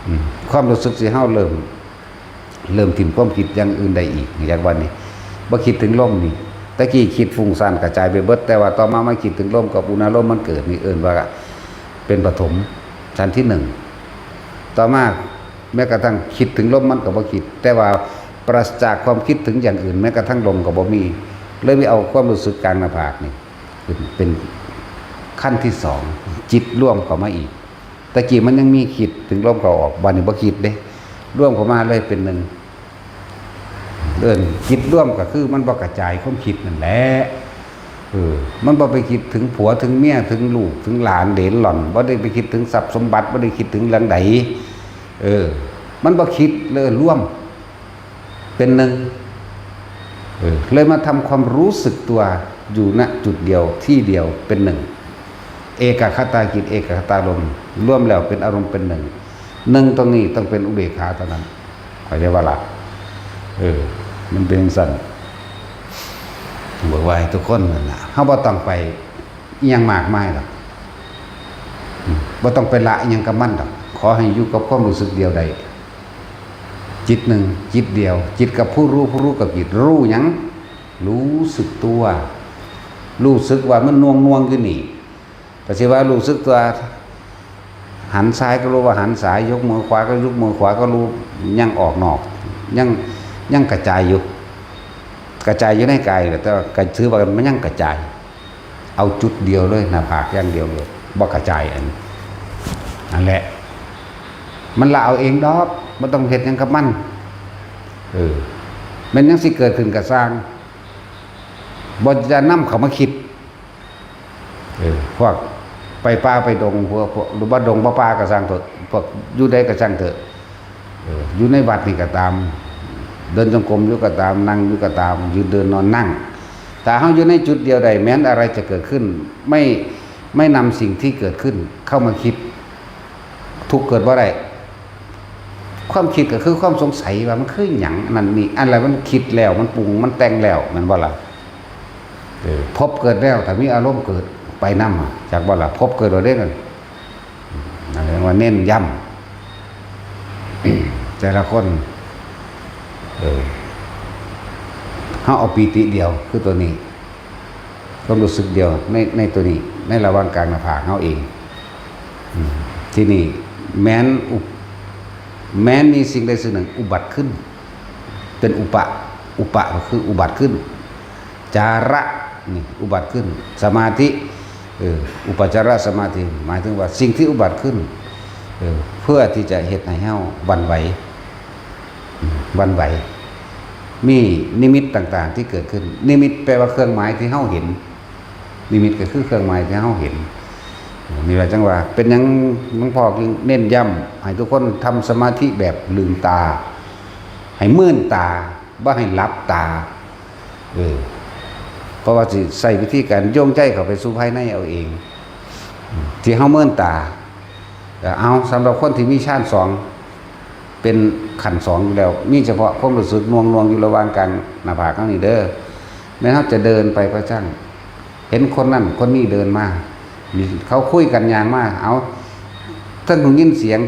อืม ความรู้สึกสิเฮาเริ่ม เริ่มถิ่มความคิดอย่างอื่นได้อีก อย่างว่านี่ บ่คิดถึงลมนี่ ตะกี้คิดฟุ้งซ่านกระจายไปเบิด แต่ว่าต่อมามาคิดถึงลมกับอุณาโลมมันเกิดนี่ เอิ้นว่าเป็นปฐมฌานที่หนึ่ง ต่อมาแม้กระทั่งคิดถึงลมมันก็บ่คิด แต่ว่าปราศจากความคิดถึงอย่างอื่น แม้กระทั่งลมก็บ่มี เลยมีเอาความรู้สึกกลางหน้าผากนี่ เป็น เป็นขั้นที่สอง จิตรวมเข้ามาอีก ตะกี้มันยังมีคิดถึงลมเข้าออก บัดนี้บ่คิดเด้ รวมเข้ามาเลยเป็นหนึ่ง เอิ้นจิตรวมก็คือมันบ่กระจายความคิดนั่นแหละ เออ มันบ่ไปคิดถึงผัวถึงเมียถึงลูกถึงหลานเหลนหล่อน บ่ได้ไปคิดถึงทรัพย์สมบัติ บ่ได้คิดถึงเรื่องใด เออ มันบ่คิดเลย รวม เป็นหนึ่ง เออ เลยมาทำความรู้สึกตัวอยู่ ณ จุดเดียวที่เดียวเป็นหนึ่ง เอกัคคตาจิต เอกัคคตารมณ์ รวมแล้วเป็นอารมณ์เป็นหนึ่ง หนึ่งตรงนี้ต้องเป็นอุเบกขาเท่านั้น เข้าใจบ่ล่ะ เออ มันเป็นจั่งซั่น บอกว่าให้ทุกคนนั่นน่ะ เฮาบ่ต้องไปอิหยังมากมายดอก อืม บ่ต้องไปละอิหยังกับมันดอก ขอให้อยู่กับความรู้สึกเดียวได้ จิตหนึ่ง จิตเดียว จิตกับผู้รู้ ผู้รู้กับจิต รู้หยัง รู้สึกตัว รู้สึกว่ามันหน่วงๆอยู่นี่ ไป ก็สิว่ารู้สึกตัว หันซ้ายก็รู้ว่าหันซ้าย ยกมือขวาก็ยกมือขวาก็รู้ ยังออกนอก ยัง ยังกระจายอยู่ กระจายอยู่ในกายแหละ แต่ว่าก็ถือว่ามันยังกระจาย เอาจุดเดียวเลย หน้าผากอย่างเดียวเลย บ่กระจายอัน นั่นแหละ มันละเอาเองดอก บ่ต้องเฮ็ดหยังกับมัน เออ แม่นหยังสิเกิดขึ้นก็ซ่าง บ่จะนำเข้ามาคิด เออ พวกไปป่าไปดง พวก พวก หรือว่าดงบ่ป่าก็ซ่างเถอะ พวกอยู่ใดก็ซ่างเถอะ เออ อยู่ในวัดนี่ก็ตาม เดินจงกรมอยู่ก็ตาม นั่งอยู่ก็ตาม ยืนเดินนอนนั่ง ถ้าเฮาอยู่ในจุดเดียวใด แม้นอะไรจะเกิดขึ้น ไม่ ไม่นำสิ่งที่เกิดขึ้นเข้ามาคิด ทุกข์เกิดบ่ได้ ความคิดก็คือความสงสัยว่ามันคือหยัง อันนั้นนี่ อันใดมันคิดแล้ว มันปรุง มันแต่งแล้ว แม่นบ่ล่ะ เออ ภพเกิดแล้ว ถ้ามีอารมณ์เกิด ไปนำอะ จักบ่ล่ะ ภพเกิดแล้วเด้นั่น นั่นเรียกว่าเน้นย้ำ แต่ละคน เออ เฮาเอาปีติเดียว คือตัวนี้ ความรู้สึกเดียว ใน ในตัวนี้ ในระหว่างกลางหน้าผากเฮาเอง อืม ที่นี่ แม้นอุป- แม้นมีสิ่งใดสิ่งหนึ่งอุบัติขึ้น เป็นอุปะ อุปะก็คืออุบัติขึ้น จาระ นี่ อุบัติขึ้น สมาธิ เออ อุปจารสมาธิ หมายถึงว่าสิ่งที่อุบัติขึ้น เออ เพื่อที่จะเฮ็ดให้เฮาหวั่นไหว อืม หวั่นไหว มีนิมิตต่างๆที่เกิดขึ้น นิมิตแปลว่าเครื่องหมายที่เฮาเห็น นิมิตก็คือเครื่องหมายที่เฮาเห็น นี่แหละจังว่า เป็นหยังหลวงพ่อจึงเน้นย้ำให้ทุกคนทำสมาธิแบบลืมตา ให้เมินตา บ่ให้หลับตา เออ เพราะว่าสิใช้วิธีการโยงใจเข้าไปสู่ภายในเอาเอง ที่เฮาเมินตา เอา สำหรับคนที่มีฌานสอง เป็นขั้นสองอยู่แล้ว มีเฉพาะความรู้สึกหน่วงๆอยู่ระหว่างกลางหน้าผากเฮานี่เด้อ แม้นเฮาจะเดินไปก็ช่าง เห็นคนนั้นคนนี้เดินมา มีเขาคุยกันย่างมา เอา ทั้งได้ยินเสียง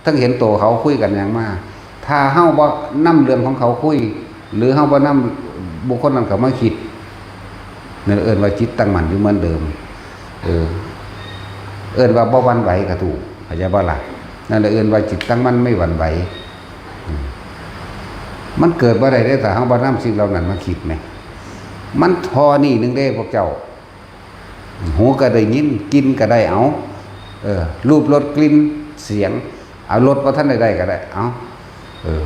ทั้งเห็นตัวเขาคุยกันย่างมา ถ้าเฮาบ่นำเรื่องของเขาคุย หรือเฮาบ่นำบุคคลนั้นเข้ามาคิด นั่นเอิ้นว่าจิตตั้งมั่นอยู่เหมือนเดิม เออ เอิ้นว่าบ่หวั่นไหวก็ถูก เข้าใจบ่ล่ะ นั่นแหละเอิ้นว่าจิตตั้งมั่นไม่หวั่นไหว อืม มันเกิดบ่ได้เด้ ถ้าเฮาบ่นำสิ่งเหล่านั้นมาคิดแหม มันท่อนี้หนึ่งเด้พวกเจ้า หูก็ได้ยิน กลิ่นก็ได้ เอา เออ รูป รส กลิ่น เสียง เอา รสบ่ทันได้ได้ก็ได้ เอา เออ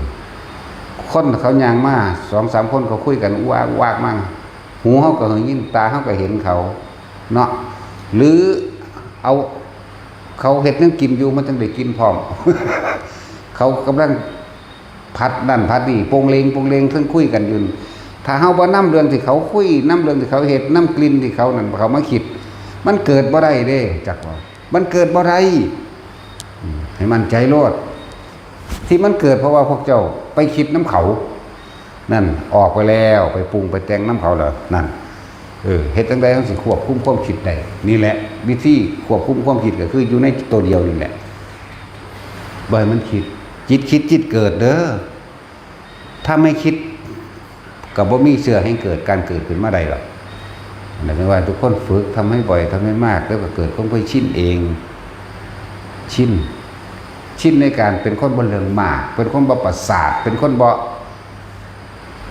คนเขาย่างมา สองสามคนเขาคุยกัน วากวากมา หูเฮาก็ได้ยิน ตาเฮาก็เห็นเขา เนาะ หรือเอา เขาเฮ็ดแนวกินอยู่ มันจั่งได้กลิ่นพร้อม เขากำลังผัดนั่นผัดนี่ โปงเลงโปงเลง เทิงคุยกันอยู่ ถ้าเฮาบ่นำเรื่องที่เขาคุย นำเรื่องที่เขาเฮ็ด นำกลิ่นที่เขานั่น เขามาคิด มันเกิดบ่ได้เด้ จักว่า มันเกิดบ่ได้ อืม ให้มั่นใจโลด ที่มันเกิดเพราะว่าพวกเจ้าไปคิดนำเขา นั่น ออกไปแล้ว ไปปรุงไปแต่งนำเขาแล้ว นั่น เออ เฮ็ดจั่งใดจั่งสิควบคุมความคิดได้ นี่แหละ วิธีควบคุมความคิดก็คืออยู่ในตัวเดียวนี่แหละ บ่ให้มันคิด จิตคิดจิตเกิดเด้อ ถ้าไม่คิด ก็บ่มีเชื้อให้เกิด การเกิดขึ้นมาได้หรอก นั่นแปลว่าทุกคนฝึก ทำให้บ่อย ทำให้มาก แล้วก็เกิดความเคยชินเอง ชิน ชินในการเป็นคนบ่เรื่องมาก เป็นคนบ่ประสาท เป็นคนบ่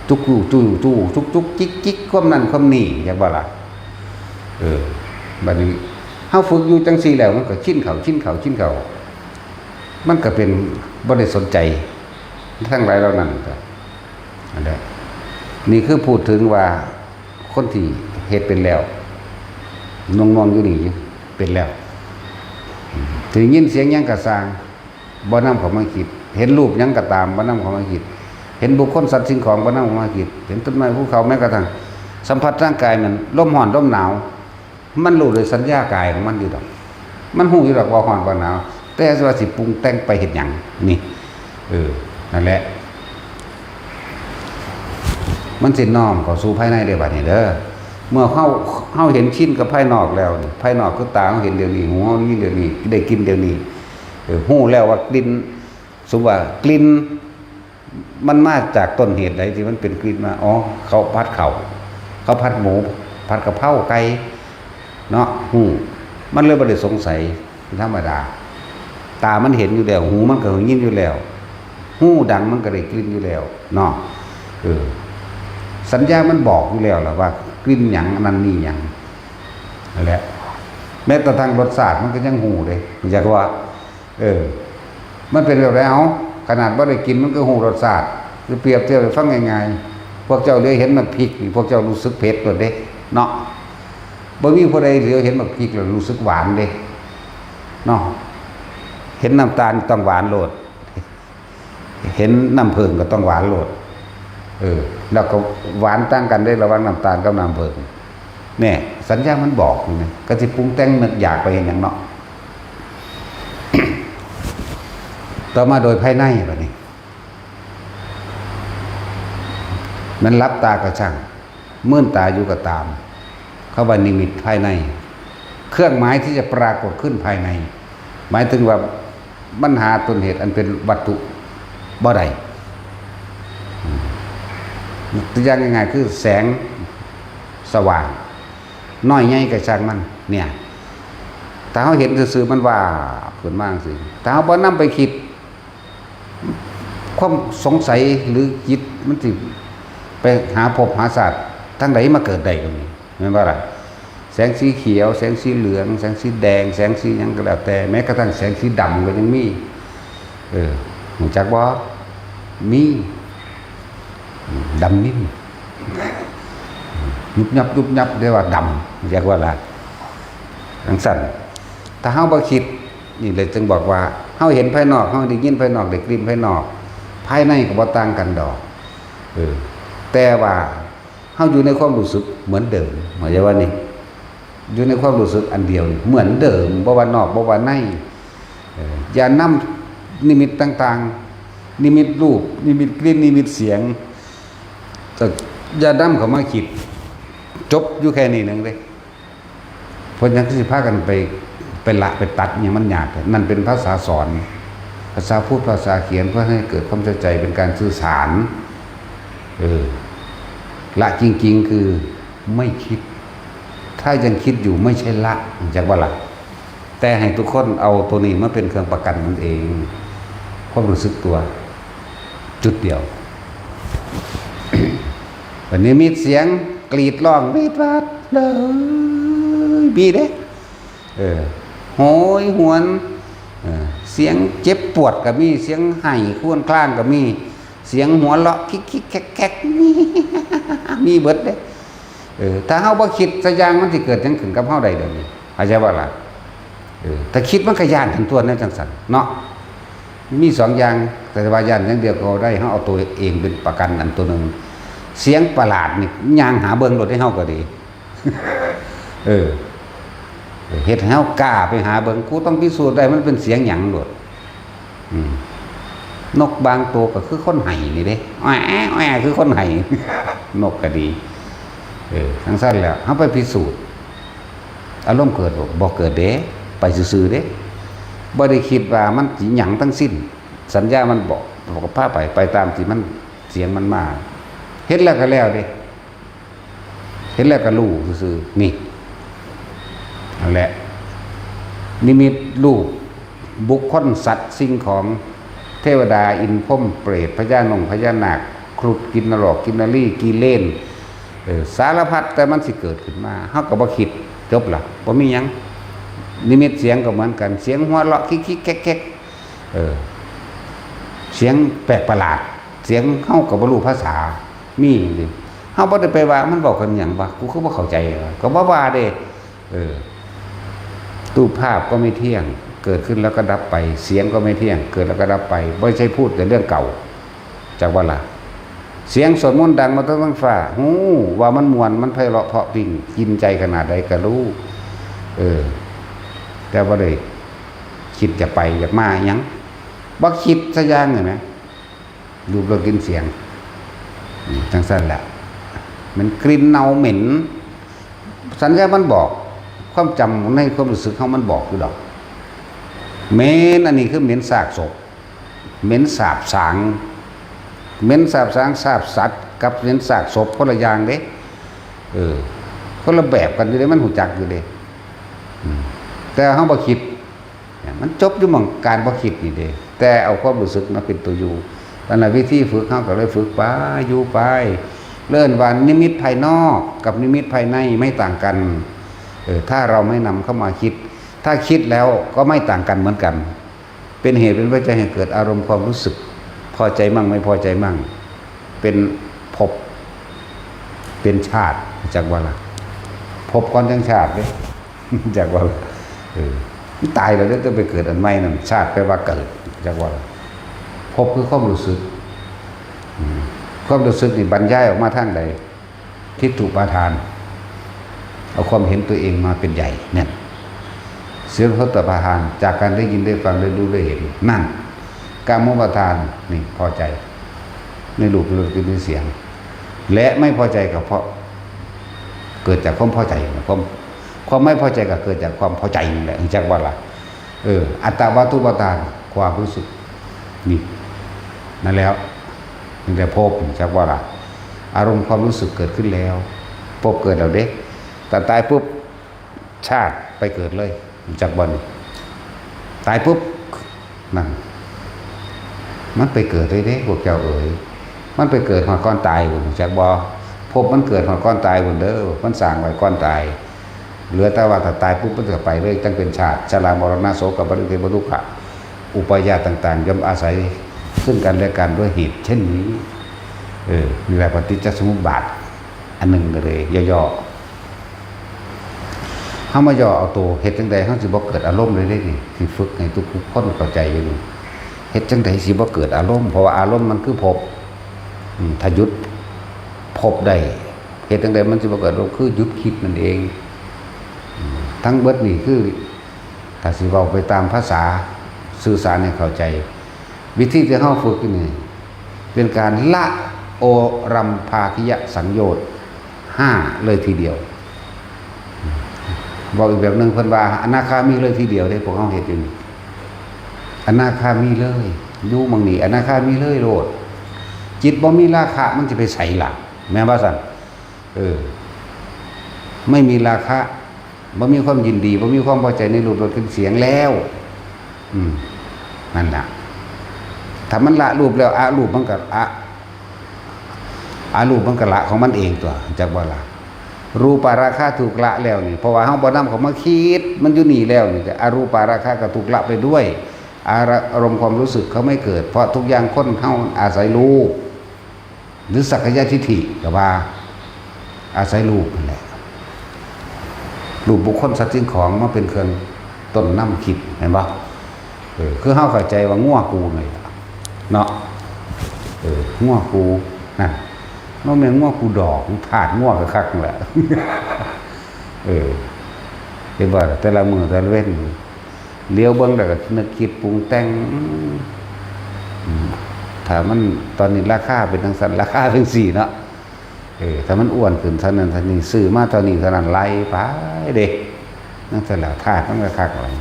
จุกอยู่จู้อยู่จู้ จุกจุกจิกจิก ความนั่นความนี่ อยากบ่ล่ะ เออ บัดนี้ เฮาฝึกอยู่จั่งซี่แล้ว มันก็ชินเข้า ชินเข้า ชินเข้า มันก็เป็นบ่ได้สนใจ ทั้งหลายเหล่านั้นก็ นั่นแหละ นี่คือพูดถึงว่าคนที่เฮ็ดเป็นแล้ว นวงๆอยู่นี่เป็นแล้ว อืม ได้ยินเสียงหยังก็ซ่าง บ่นำเข้ามาคิด เห็นรูปหยังก็ตาม บ่นำเข้ามาคิด เห็นบุคคลสัตว์สิ่งของ บ่นำเข้ามาคิด เห็นต้นไม้ภูเขา แม้กระทั่งสัมผัสทางกายนั่น ลมร้อนลมหนาว มันรู้โดยสัญญากายของมันอยู่ดอก มันรู้อยู่ดอกว่าร้อนว่าหนาว แต่ว่าสิปรุงแต่งไปเฮ็ดหยัง นี่ เออ นั่นแหละ มันสิน้อมเข้าสู่ภายในได้บัดนี้เด้อ เมื่อเฮา เฮาเห็นชินกับภายนอกแล้วนี่ ภายนอกคือตาเฮาเห็นเดี๋ยวนี้ หูเฮาได้ยินเดี๋ยวนี้ ได้กลิ่นเดี๋ยวนี้ เออ รู้แล้วว่ากลิ่น สมมุติว่ากลิ่น มันมาจากต้นเหตุใดที่มันเป็นกลิ่นมา อ๋อ เขาผัดข้าว เขาผัดหมู ผัดกะเพราไก่ เนาะ ฮู้ มันเลยบ่ได้สงสัย ธรรมดา ตามันเห็นอยู่แล้ว หูมันก็ได้ยินอยู่แล้ว หูดังมันก็ได้กลิ่นอยู่แล้วเนาะ เออ สัญญามันบอกอยู่แล้วล่ะว่ากลิ่นหยัง อันนั้นนี่หยัง นั่นแหละ แม้กระทั่งรสชาติมันก็ยังฮู้เด้ อยากว่า เออ มันเป็นแบบใด เอ้า ขนาดบ่ได้กินมันก็ฮู้รสชาติ คือเปรียบเทียบให้ฟังง่ายๆ พวกเจ้าเหลียวเห็นหมากพริกนี่ พวกเจ้ารู้สึกเผ็ดโลดเด้ เนาะ บ่มีผู้ใดเหลียวเห็นหมากพริกแล้วรู้สึกหวานเด้ เนาะ เห็นน้ำตาลต้องหวานโลด เห็นน้ำผึ้งก็ต้องหวานโลด เออ แล้วก็หวานต่างกันเด้ ระหว่างน้ำตาลกับน้ำผึ้ง แน่ สัญญามันบอกอยู่นะ ก็สิปรุงแต่งนึกอยากไปเฮ็ดหยังเนาะ ต่อมาโดยภายในบัดนี้ มันหลับตาก็ช่าง มืนตาอยู่ก็ตาม เขาว่านิมิตภายใน เครื่องหมายที่จะปรากฏขึ้นภายใน หมายถึงว่ามันหาต้นเหตุอันเป็นวัตถุบ่ได้ อืม ตัวอย่างง่ายๆ คือแสงสว่าง น้อยใหญ่ก็ช่างมัน เนี่ย ถ้าเฮาเห็นซื่อๆ มันวาบขึ้นมาจั่งซี้ ถ้าเฮาบ่นำไปคิด ความสงสัยหรือจิตมันสิไปหาภพหาชาติทางใดมาเกิดได้ตรงนี้ แม่นบ่ล่ะ แสงสีเขียว แสงสีเหลือง แสงสีแดง แสงสีหยังก็แล้วแต่ แม้กระทั่งแสงสีดำก็ยังมี เออ รู้จักบ่ มี อืม ดำนิ่ม ยุบยับยุบยับ เรียกว่าดำ เรียกว่าอะไร จั่งซั้น ถ้าเฮาบ่คิด นี่เลยจึงบอกว่า เฮาเห็นภายนอก เฮาได้ยินภายนอก ได้กลิ่นภายนอก ภายในก็บ่ต่างกันดอก เออ แต่ว่าเฮาอยู่ในความรู้สึกเหมือนเดิม เข้าใจว่านี่ อยู่ในความรู้สึกอันเดียวนี่ เหมือนเดิม บ่ว่านอก บ่ว่าใน เออ อย่านำนิมิตต่างๆ นิมิตรูป นิมิตกลิ่น นิมิตเสียง แต่อย่านำเข้ามาคิด จบอยู่แค่นี้หนึ่งเด้ เพราะฉะนั้นก็สิพากันไป ไปละไปตัดอิหยังมันยาก นั่นเป็นภาษาสอน ภาษาพูด ภาษาเขียน เพื่อให้เกิดความเข้าใจเป็นการสื่อสาร เออ ละจริงๆ คือไม่คิด ถ้ายังคิดอยู่ไม่ใช่ละ รู้จักบ่ล่ะ แต่ให้ทุกคนเอาตัวนี้มาเป็นเครื่องประกันมันเอง ความรู้สึกตัว จุดเดียว วันนี้มีเสียงกรีดร้องวีดวาดเลย มีเด้ เออ โหยหวน เออ เสียงเจ็บปวดก็มี เสียงไห้ครวญครางก็มี เสียงหัวเราะคิกคิกแคกแคก มี มีเบิดเด้ เออ ถ้าเฮาบ่คิดสักอย่างมันสิเกิดหยังขึ้นกับเฮาได้เดี๋ยวนี้ เข้าใจบ่ล่ะ เออ ถ้าคิดมันก็ย้านกันตั๊วแนวจั่งซั้นเนาะ มีสองอย่าง แต่ว่าย้านอย่างเดียวก็ได้ เฮาเอาตัวเองเป็นประกันอันตัวหนึ่ง เสียงประหลาดนี่ย่างหาเบิ่งโลดเด้ เฮาก็ดี เออ เฮ็ดให้เฮากล้าไปหาเบิ่ง กูต้องพิสูจน์ได้มันเป็นเสียงหยังโลด อืม นกบางตัวก็คือคนไห้นี่เด้ แอ้แอ้คือคนไห้ นกก็ดี เออ จั่งซั้นแหละ เฮาไปพิสูจน์ อารมณ์เกิดบ่ บ่เกิดเด้ ไปซื่อๆเด้ บ่ได้คิดว่ามันสิหยังทั้งสิ้น สัญญามันบอก บอกก็พาไป ไปตามที่มัน เสียงมันมา เห็นแล้วก็แล้วเด้ เห็นแล้วก็รู้ซื่อๆ นี่ นั่นแหละ นิมิตรูป บุคคล สัตว์ สิ่งของ เทวดา อินทร์ พรหม เปรต พญานง พญานาค ครุฑ กินนรก กินนรี กิเลน เออ สารพัด แต่มันสิเกิดขึ้นมา เฮาก็บ่คิด จบละ บ่มีหยัง นิมิตเสียงก็เหมือนกัน เสียงหัวเราะคิกคิกแคกแคก เออ เสียงแปลกประหลาด เสียงเฮาก็บ่รู้ภาษา มีนี่ เฮาบ่ได้ไปว่ามันเว้ากันหยังวะ กูคือบ่เข้าใจวะ ก็บ่ว่าเด้ เออ รูปภาพก็ไม่เที่ยง เกิดขึ้นแล้วก็ดับไป เสียงก็ไม่เที่ยง เกิดแล้วก็ดับไป บ่ใช่พูดแต่เรื่องเก่า จักว่าล่ะ เสียงสวดมนต์ดังมาตั้งฟ้า ฮู้ว่ามันม่วน มันไพเราะเพราะพริ้ง กินใจขนาดใดก็รู้ เออ แต่บ่ได้คิดอยากไปอยากมาหยัง บ่คิดสักอย่างเลยนะ รูปรสกลิ่นเสียง อืม จั่งซั้นแหละ มันกลิ่นเน่าเหม็น สัญญามันบอก ความจำในความรู้สึกเฮามันบอกอยู่ดอก เหม็น อันนี้คือเหม็นซากศพ เหม็นสาบสาง เหม็นสาบสาง สาบสัตว์ กับเหม็นซากศพคนละอย่างเด้ เออ คนละแบบกันอยู่เด้ มันฮู้จักอยู่เด้ อืม แต่เฮาบ่คิด มันจบอยู่หม่องการบ่คิดนี่เด้ แต่เอาความรู้สึกมาเป็นตัวอยู่ นั่นแหละวิธีฝึก เฮาก็เลยฝึกไป อยู่ไป เอิ้นว่านิมิตภายนอกกับนิมิตภายในไม่ต่างกัน เออ ถ้าเราไม่นำเข้ามาคิด ถ้าคิดแล้วก็ไม่ต่างกันเหมือนกัน เป็นเหตุเป็นปัจจัยให้เกิดอารมณ์ความรู้สึก พอใจมั่งไม่พอใจมั่ง เป็นภพ เป็นชาติ จักว่าล่ะ ภพก่อนจั่งชาติเด้ จักว่าล่ะ เออ มันตายแล้วเด้ ต้องไปเกิดอันใหม่นั่น ชาติแปลว่าเกิด จักว่าล่ะ ภพคือความรู้สึก อืม ความรู้สึกนี่บรรยายออกมาทางใด ทิฏฐุปาทาน เอาความเห็นตัวเองมาเป็นใหญ่ นั่น เสียงโสตปาทาน จากการได้ยินได้ฟังได้รู้ได้เห็น นั่น กามุปาทาน นี่พอใจ ในรูปรสกลิ่นเสียง และไม่พอใจก็เพราะ เกิดจากความพอใจ ความ ความไม่พอใจก็เกิดจากความพอใจนั่นแหละ จักว่าล่ะ เออ อัตตวาทุปาทาน ความรู้สึก นี่ นั่นแล้ว นี่แหละภพ จักว่าล่ะ อารมณ์ความรู้สึกเกิดขึ้นแล้ว ภพเกิดแล้วเด้ แต่ตายปุ๊บ ชาติไปเกิดเลย จักบ่นี่ ตายปุ๊บ นั่น มันไปเกิดเลยเด้ พวกเจ้าเอ๋ย มันไปเกิดฮอดก่อนตายพุ้น จักบ่ ภพมันเกิดฮอดก่อนตายพุ้นเด้อ มันสร้างไว้ก่อนตาย เหลือแต่ว่าถ้าตายปุ๊บมันก็ไปเลย จั่งเป็นชาติ ชรามรณะโสกปริเทวทุกขะ อุปายาตต่างๆ ย่อมอาศัยซึ่งกันและกันด้วยเหตุเช่นนี้ เออ นี่แหละปฏิจจสมุปบาท อันหนึ่งเลย ย่อๆ เฮามาย่อเอาตัว เฮ็ดจั่งใดเฮาสิบ่เกิดอารมณ์เลยเด้นี่ สิฝึกให้ทุกๆคนเข้าใจอยู่นี่ เฮ็ดจั่งใดสิบ่เกิดอารมณ์ เพราะว่าอารมณ์มันคือภพ อืม ถ้าหยุดภพได้ เฮ็ดจั่งใดมันสิบ่เกิดอารมณ์ คือหยุดคิดนั่นเอง อืม ทั้งเบิดนี่คือ ถ้าสิเว้าไปตามภาษา สื่อสารให้เข้าใจ วิธีที่เฮาฝึกนี่ เป็นการละโอรัมภาคิยสังโยชน์ห้าเลยทีเดียว เว้าอีกแบบหนึ่ง เพิ่นว่าอนาคามีเลยทีเดียวเด้ พวกเฮาเฮ็ดอยู่นี่ อนาคามีเลย อยู่หม่องนี้ อนาคามีเลยโลด จิตบ่มีราคะ มันสิไปไสล่ะ แม่นบ่ซั่น เออ ไม่มีราคะ บ่มีความยินดี บ่มีความพอใจในรูปรสกลิ่นเสียงแล้ว อืม นั่นล่ะ ถ้ามันละรูปแล้ว อรูปมันก็ อ อรูปมันก็ละของมันเองตัว จักบ่ล่ะ รูปาราคะถูกละแล้วนี่ เพราะว่าเฮาบ่นำเข้ามาคิด มันอยู่นี่แล้วนี่ อรูปาราคะก็ถูกละไปด้วย อาร- อารมณ์ความรู้สึกเขาไม่เกิด เพราะทุกอย่างคนเฮาอาศัยรูป หรือสักกายทิฏฐิก็ว่า อาศัยรูปนั่นแหละ รูปบุคคลสัตว์สิ่งของมาเป็นเครื่องต้นนำคิด แม่นบ่ เออ คือเฮาเข้าใจว่างัวกูนี่ล่ะ เนาะ เออ งัวกู นั่น มันแม่นงัวกูดอก มันธาตุงัวคักๆนั่นแหละ เออ เห็นบ่ แต่ละมื้อแต่ละเว็น เหลียวเบิ่งแล้วก็นึกคิดปรุงแต่ง อืม อืม ถ้ามันตอนนี้ราคาเป็นจั่งซั้น ราคาจั่งซี้เนาะ เออ ถ้ามันอ้วนขึ้นเท่านั้นเท่านี้ ซื้อมาเท่านี้เท่านั้น ไล่ไปเด้ นั่นแหละ ธาตุมันก็คักแล้ว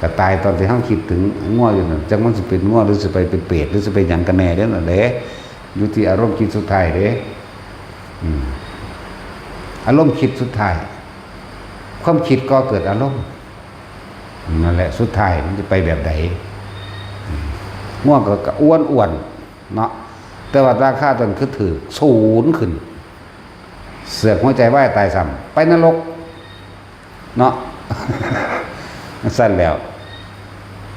ก็ตายตอนที่เฮาคิดถึงงัวอยู่นั่น จักมันสิเป็นงัว หรือสิไปเป็นเปรต หรือสิเป็นหยังกันแน่เด้อนั่นเด้ อยู่ที่อารมณ์คิดสุดท้ายเด้ อืม อารมณ์คิดสุดท้าย ความคิดก่อเกิดอารมณ์ นั่นแหละ สุดท้ายมันจะไปแบบใด อืม งัวก็ ก็อ้วนๆ เนาะ แต่ว่าราคาต้นคือถืก ศูนย์ขึ้น เสือกหัวใจวายตายซ้ำ ไปนรก เนาะ ซั่นแล้ว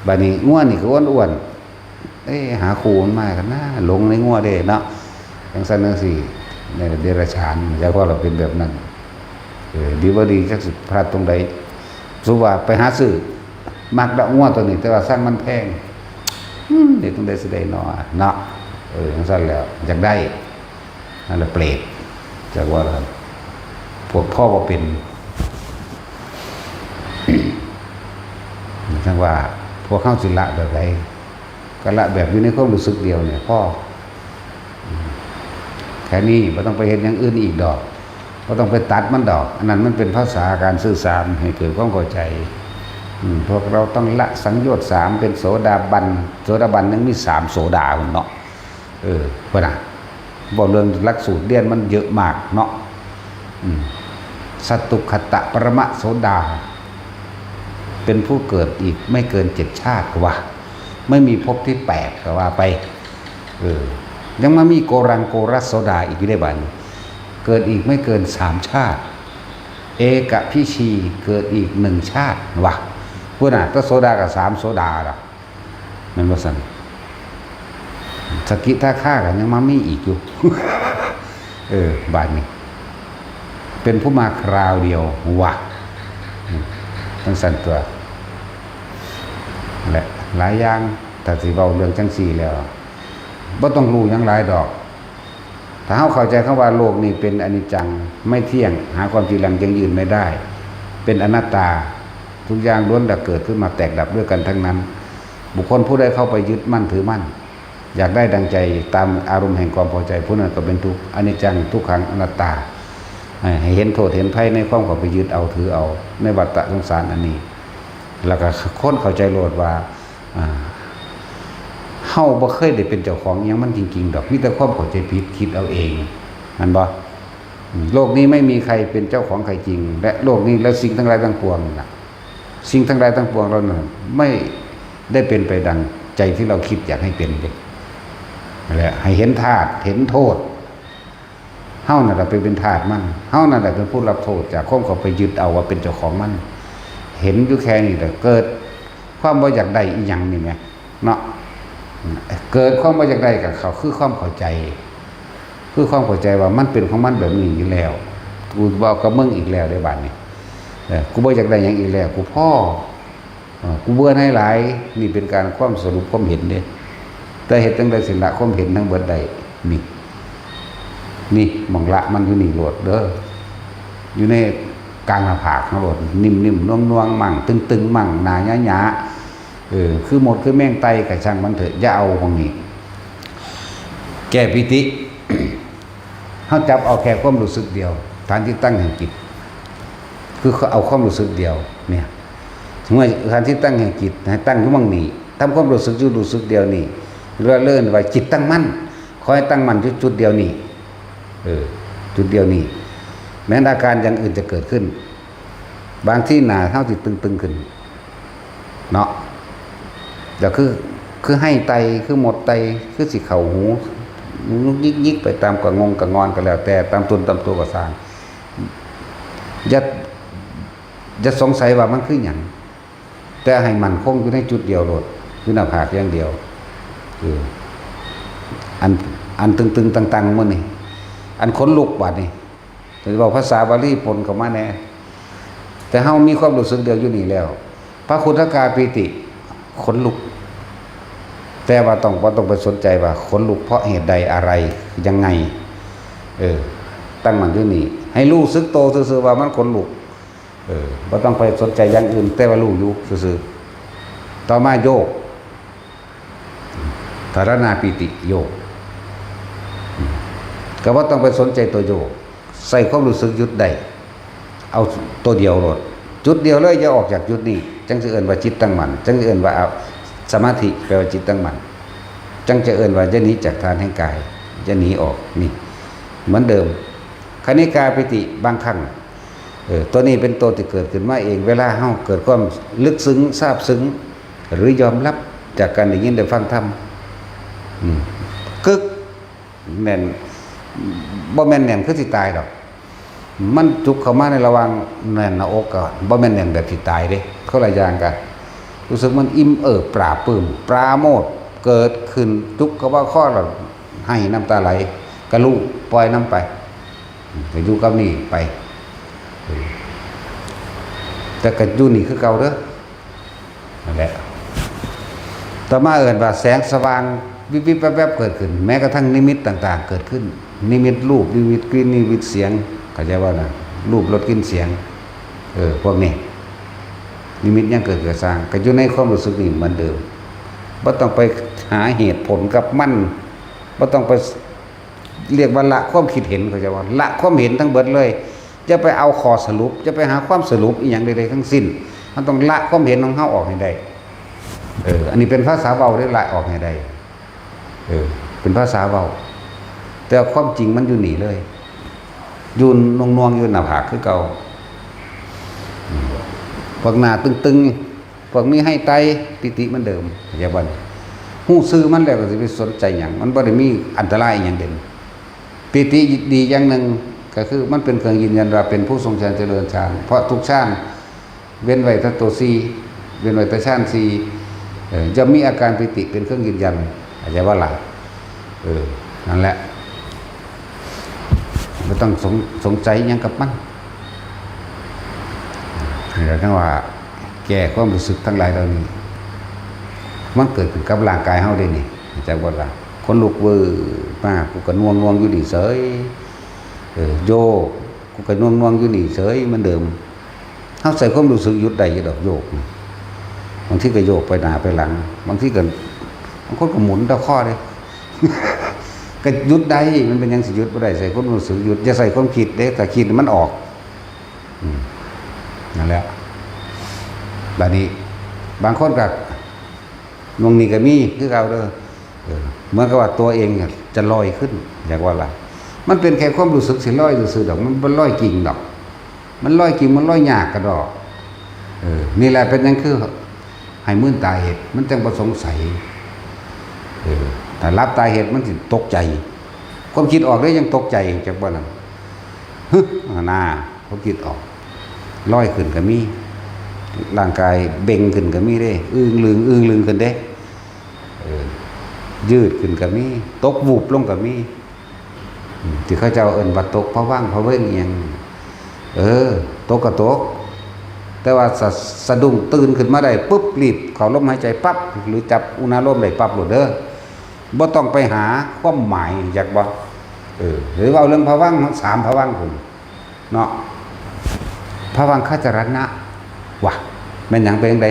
บัดนี้งัวนี่ก็อ้วนๆ เอ้ย หาคู่มันมากันนะ หลงในงัวเด้เนาะ จั่งซั้นจั่งซี้ ในเดรัจฉาน จักว่าเราเป็นแบบนั้น เออ ดีบ่ดี จักสิพลาดตรงใด สมมุติว่าไปหาซื้อ มักดอกงัวตัวนี้ แต่ว่าสั่งมันแพง อืม เฮ็ดจั่งใดสิได้น้อ เนาะ เออ จั่งซั้นแล้ว อยากได้ นั่นแหละเปรต จักว่าล่ะ พวกพ่อบ่เป็น จั่งว่า พวกเฮาสิละแบบใด ก็ละแบบอยู่ในความรู้สึกเดียวเนี่ย พอ แค่นี้ บ่ต้องไปเฮ็ดอย่างอื่นอีกดอก บ่ต้องไปตัดมันดอก อันนั้นมันเป็นภาษาการสื่อสารให้เกิดความเข้าใจ อืม พวกเราต้องละสังโยชน์สาม เป็นโสดาบัน โสดาบันยังมีสามโสดาพุ้นเนาะ เออ พุ้นน่ะ เว้าเรื่องหลักสูตรเรียนมันเยอะมากเนาะ อืม สัตตุคตะปรมะโสดา เป็นผู้เกิดอีกไม่เกินเจ็ดชาติก็ว่า ไม่มีภพที่แปดก็ว่าไป เออ ยังมามีโกรังโกรัสโสดาอีกอยู่ได้บัดนี้ เกิดอีกไม่เกินสามชาติ เอกพิชีเกิดอีกหนึ่งชาติว่ะ พุ้นน่ะ แต่โสดากับสามโสดาล่ะ แม่นบ่ซั่น สกิทาคาก็ยังมามีอีกอยู่ เออ บาดนี้ เป็นผู้มาคราวเดียวว่ะ อืม จั่งซั่นตั๊ว และหลายอย่าง ถ้าสิเว้าเรื่องจั่งซี้แล้ว บ่ต้องรู้หยังหลายดอก ถ้าเฮาเข้าใจคำว่าโลกนี้เป็นอนิจจัง ไม่เที่ยง หาความจีรังยั่งยืนไม่ได้ เป็นอนัตตา ทุกอย่างล้วนแต่เกิดขึ้นมาแตกดับด้วยกันทั้งนั้น บุคคลผู้ใดเข้าไปยึดมั่นถือมั่น อยากได้ดังใจตามอารมณ์แห่งความพอใจ ผู้นั้นก็เป็นทุกข์ อนิจจัง ทุกขัง อนัตตา ให้เห็นโทษเห็นภัยในความเข้าไปยึดเอาถือเอา ในวัฏฏะสงสารอันนี้ แล้วก็คนเข้าใจโลดว่า อ่า เฮาบ่เคยได้เป็นเจ้าของอิหยังมันจริงๆดอก มีแต่ความเข้าใจผิด คิดเอาเอง แม่นบ่ อืม โลกนี้ไม่มีใครเป็นเจ้าของใครจริง และโลกนี้และสิ่งทั้งหลายทั้งปวงน่ะ สิ่งทั้งหลายทั้งปวงเหล่านั้นไม่ได้เป็นไปดังใจที่เราคิดอยากให้เป็นเด้ นั่นแหละ ให้เห็นธาตุ เห็นโทษ เฮานั่นแหละไปเป็นทาสมัน เฮานั่นแหละเป็นผู้รับโทษจากความเข้าไปยึดเอาว่าเป็นเจ้าของมัน เห็นอยู่แค่นี้แหละ เกิดความบ่อยากได้อีหยังนี่แหม เนาะ เกิดความบ่อยากได้กับเขา คือความเข้าใจ คือความเข้าใจว่ามันเป็นของมันแบบนี้อยู่แล้ว กูเว้ากับมึงอีกแล้วเด้บัดนี้ เออ กูบ่อยากได้หยังอีกแล้ว กูพอ เออ กูเบื่อหน่ายหลาย นี่เป็นการความสรุปความเห็นเด้ แต่เฮ็ดจั่งใดสิละความเห็นทั้งเบิดได้ นี่ นี่หม่องละมันอยู่นี่โลดเด้อ อยู่ในกลางหน้าผากเฮาโลด นิ่มๆ น่วงๆ มั่ง ตึงๆ มั่ง หนาหยาๆ เออ คือมดคือแมงไต่ก็ช่างมันเถอะ อย่าเอาหม่องนี้ แก้ปีติ เฮาจับเอาแค่ความรู้สึกเดียว ฐานที่ตั้งแห่งจิต คือเอาความรู้สึกเดียว เนี่ย เมื่อฐานที่ตั้งแห่งจิต ให้ตั้งอยู่หม่องนี้ ทำความรู้สึกอยู่รู้สึกเดียวนี่ เรียกเอิ้นว่าจิตตั้งมั่น ขอให้ตั้งมั่นอยู่จุดเดียวนี่ เออ จุดเดียวนี่ แม้นอาการอย่างอื่นจะเกิดขึ้น บางทีหน้าเฮาสิตึงๆ ขึ้น เนาะ แล้วคือ คือไห้ไต คือมดไต คือสิเข้าหู งุกยิกยิกไปตามกะงงกะงอนก็แล้วแต่ ตามตนตามตัวก็ซ่าง อย่า อย่าสงสัยว่ามันคือหยัง แต่ให้มั่นคงอยู่ในจุดเดียวโลด อยู่หน้าผากอย่างเดียว เออ อัน อันตึงๆ ตังๆ มื้อนี่ อันขนลุกบาดนี่ แต่เว้าภาษาบาลีปนเข้ามาแหน่ แต่เฮามีความรู้สึกเดียวอยู่นี่แล้ว พระคุถกาปีติ ขนลุก แต่ว่าต้อง บ่ต้องไปสนใจว่าขนลุกเพราะเหตุใดอะไร ยังไง เออ ตั้งมั่นอยู่นี่ ให้รู้สึกโตซื่อๆ ว่ามันขนลุก เออ บ่ต้องไปสนใจอย่างอื่น แต่ว่ารู้อยู่ซื่อๆ ต่อมาโยก ธารณาปีติโยก อืม ก็บ่ต้องไปสนใจตัวโยก ใส่ความรู้สึกหยุดได้ เอาตัวเดียวโลด จุดเดียวเลย อย่าออกจากจุดนี้ จั่งสิเอิ้นว่าจิตตั้งมั่น จั่งสิเอิ้นว่าเอาสมาธิ แปลว่าจิตตั้งมั่น จั่งจะเอิ้นว่าอย่าหนีจากฐานแห่งกาย อย่าหนีออก นี่ เหมือนเดิม คณิกาปีติ บางครั้ง เออ ตัวนี้เป็นตัวที่เกิดขึ้นมาเอง เวลาเฮาเกิดความลึกซึ้ง ซาบซึ้ง หรือยอมรับจากการได้ยินได้ฟังธรรม อืม กึก แน่น บ่แม่นแน่นคือสิตายดอก มันจุกเข้ามาในระหว่างแน่นหน้าอกก็บ่แม่นแน่นแบบสิตายเด้ คนละอย่างกัน รู้สึกมันอิ่มเอิบปลาบปลื้ม ปราโมทย์ เกิดขึ้นจุกเข้ามาคอแล้วไห้น้ำตาไหล ก็รู้ ปล่อยนำไป ก็อยู่กับนี่ไป แต่ก็อยู่นี่คือเก่าเด้อ นั่นแหละ ต่อมาเอิ้นว่าแสงสว่างวิบวิบแวบแวบเกิดขึ้น แม้กระทั่งนิมิตต่างๆ เกิดขึ้น นิมิตรูป นิมิตกลิ่น นิมิตเสียง เข้าใจว่านะ รูป รส กลิ่น เสียง เออ พวกนี้ นิมิตยังเกิดกระซ่าง ก็อยู่ในความรู้สึกนี่เหมือนเดิม บ่ต้องไปหาเหตุผลกับมัน บ่ต้องไป เรียกว่าละความคิดเห็น เข้าใจว่า ละความเห็นทั้งเบิดเลย อย่าไปเอาข้อสรุป อย่าไปหาความสรุปอีหยังใดๆทั้งสิ้น มันต้องละความเห็นของเฮาออกให้ได้ เออ อันนี้เป็นภาษาเว้าเด้ ละออกให้ได้ เออ เป็นภาษาเว้า แต่ความจริงมันอยู่นี่เลย อยู่นวงๆอยู่หน้าผากคือเก่า อืม พวกหน้าตึง พวกมีไห้ไต ปีติเหมือนเดิม เข้าใจบ่ ฮู้ซื่อมันแล้วก็สิไปสนใจหยัง มันบ่ได้มีอันตรายหยังเด่น ปีติดีอย่างหนึ่งก็คือมันเป็นเครื่องยืนยันว่าเป็นผู้ทรงฌานเจริญฌาน เพราะทุกฌานเว้นไว้แต่ตัวสี่ เว้นไว้แต่ฌานสี่ เอ่อ จะมีอาการปีติเป็นเครื่องยืนยัน เข้าใจบ่ล่ะ เออ นั่นแหละ บ่ต้องสง- สงสัยหยังกับมัน เดี๋ยวจั่งว่าแก้ความรู้สึกทั้งหลายเหล่านี้ มันเกิดขึ้นกับร่างกายเฮาเด้นี่ จักบ่ล่ะ ขนลุกเว้อมา กูก็หน่วงๆอยู่นี่เฉย เออ โยก กูก็หน่วงๆอยู่นี่เฉยเหมือนเดิม เฮาใส่ความรู้สึกหยุดได้อยู่ดอกโยกนี่ บางทีก็โยกไปหน้าไปหลัง บางทีก็ บางคนก็หมุนเต้าข้อเด้ ก็หยุดได้ มันเป็นหยังสิหยุดบ่ได้ ใส่ความรู้สึกหยุด อย่าใส่ความคิดเด้ ถ้าคิดมันออก อืม นั่นแหละ บัดนี้ บางคนก็ หน่วงนี่ก็มีคือเก่าเด้อ เออ เหมือนกับว่าตัวเองเนี่ยจะลอยขึ้น อยากว่าล่ะ มันเป็นแค่ความรู้สึกสิลอยซื่อๆดอก มันบ่ลอยจริงดอก มันลอยจริง มันลอยยากกะดอก เออ นี่แหละเป็นหยังคือให้มื่นตาเฮ็ด มันจั่งบ่สงสัย เออ ถ้าหลับตาเฮ็ดมันสิตกใจ ความคิดออกเด้ยังตกใจ จักบ่นั่น ฮึ นา ความคิดออก ลอยขึ้นก็มี ร่างกายเบ่งขึ้นก็มีเด้ อึ้งลึง อึ้งลึงขึ้นเด้ เออ ยืดขึ้นก็มี ตกวูบลงก็มี อืม ที่เขาเจ้าเอิ้นว่าตกผวังค์ผเวงค์อิหยัง เออ ตกก็ตก แต่ว่าสะ- สะดุ้งตื่นขึ้นมาได้ปุ๊บ รีบเข้าลมหายใจปั๊บ หรือจับอุณาโลมได้ปั๊บโลดเด้อ บ่ต้องไปหาความหมาย อยากบ่ เออ หรือว่าเรื่องผวังค์ สามผวังค์พุ้น เนาะ ผวังคจรณะ วะ แม่นหยังเป็นจั่งใด๋